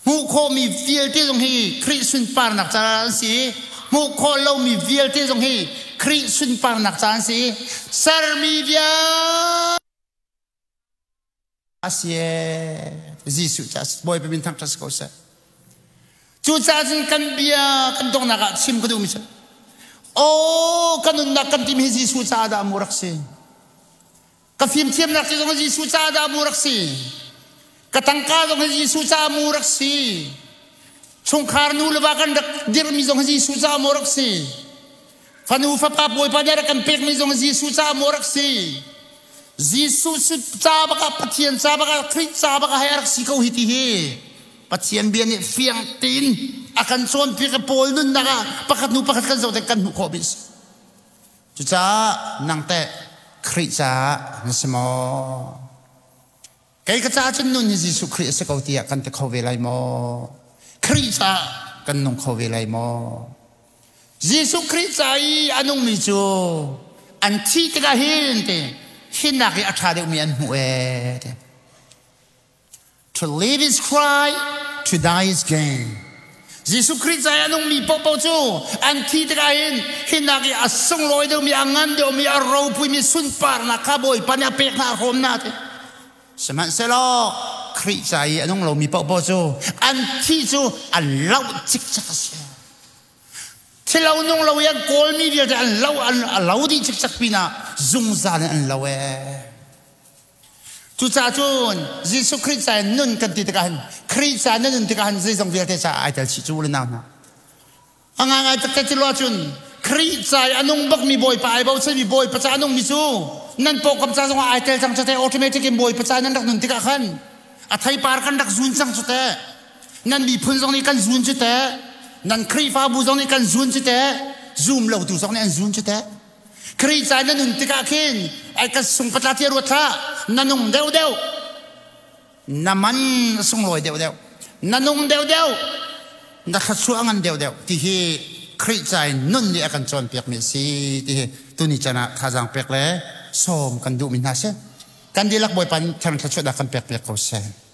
Hmuh khawhmi vialte zong hi Khrih sunparnak caah an si i hmuh khawh lomi vialte zong hi Khrih sunparnak caah an si i sermi vialte a si Jesuh caah Bawipa min thangṭhat si ko seh. Cucaah cun kan bia kan donghnak ah chim ka duhmi cu aw ka nunnak kan timi hi Jesuh caah dah mu rak si. Ka fimthiamnak cu zong Jesuh caah dah mu rak si. Ka tangka zong hi Jesuh caah mu rak si. Chungkhar nu le va kan rak dirmi zong hi Jesuh caah mu rak si. Fanu fapa Bawipa nih rak kan pekmi zong Jesuh caah mu rak si. Jesuh ca bak ah Pathian ca bak ah Khrih ca bak ah hei rak si ko hi ti hi Pathian bia nih fiang tein a kan cawnpiak i Paul nunnak ah pakhat hnu pakhat kan zoh tik kan hmuh khawh mi si. Cucaah nang teh Khrih caah na si maw? Kei ka caah cun nun hi Jesuh Khrih a si ko tiah kan ti kho ve lai maw? Khrih caah kan nung kho ve lai maw? Jesuh Khrih ca i a nungmi cu an thih tikah hin ti hinak i a ṭha deuhmi an hmuh ee ti. To live is Christ, to die is gain. Jesuh Khrih ca i a nungmi paohpaoh cu an thi tikah hin hinak i a sunglawi deuhmi, a ngan deuhmi, a ropuimi sunparnak kha Bawipa nih a pek hna, a hrawm hna ti. Sihmanhsehlaw Khrih ca i a nung lomi paohpaoh cu an thi cu an loh cikcek a si. Thilo nung lo i an kawlmi vialte an lo an a lo dih cikcek pinah zungzal in an lo ee. Cucaah cun Jesuh Khrih ca in nun kan ti tikah hin Khrih ca na nun tikah hin zeizong vialte caah ai tel chih cu le nau hna. A ngaingai taktak cu lo ahcun Khrih ca i a nung bakmi Bawipa ai bochanmi Bawipa ca a nungmi cu nan pawngkam ca zongah ai tel cang cu teh automatic in Bawipa ca nan rak nun tikah khan a theipar kan rak zun cang cu teh nan miphun zong nih kan zun cu teh nan Khrihfabu zong nih kan zun cu teh zum lotu zong nih an zun cu teh Khrih ca na nun tikah khin ai ka sung patla tia ruat hlah na nung deuh deuh na man sunglawi deuh deuh na nung deuh deuh na thluachuah ngan deuh deuh ti hi Khrih ca in nun nih a kan cawnpiak mi a si ti hi tuni chan ah thazaang pek le sawm kan duhmi hna si kan dihlak Bawipa nih thiang thluachuah dah kan pek piak ko seh.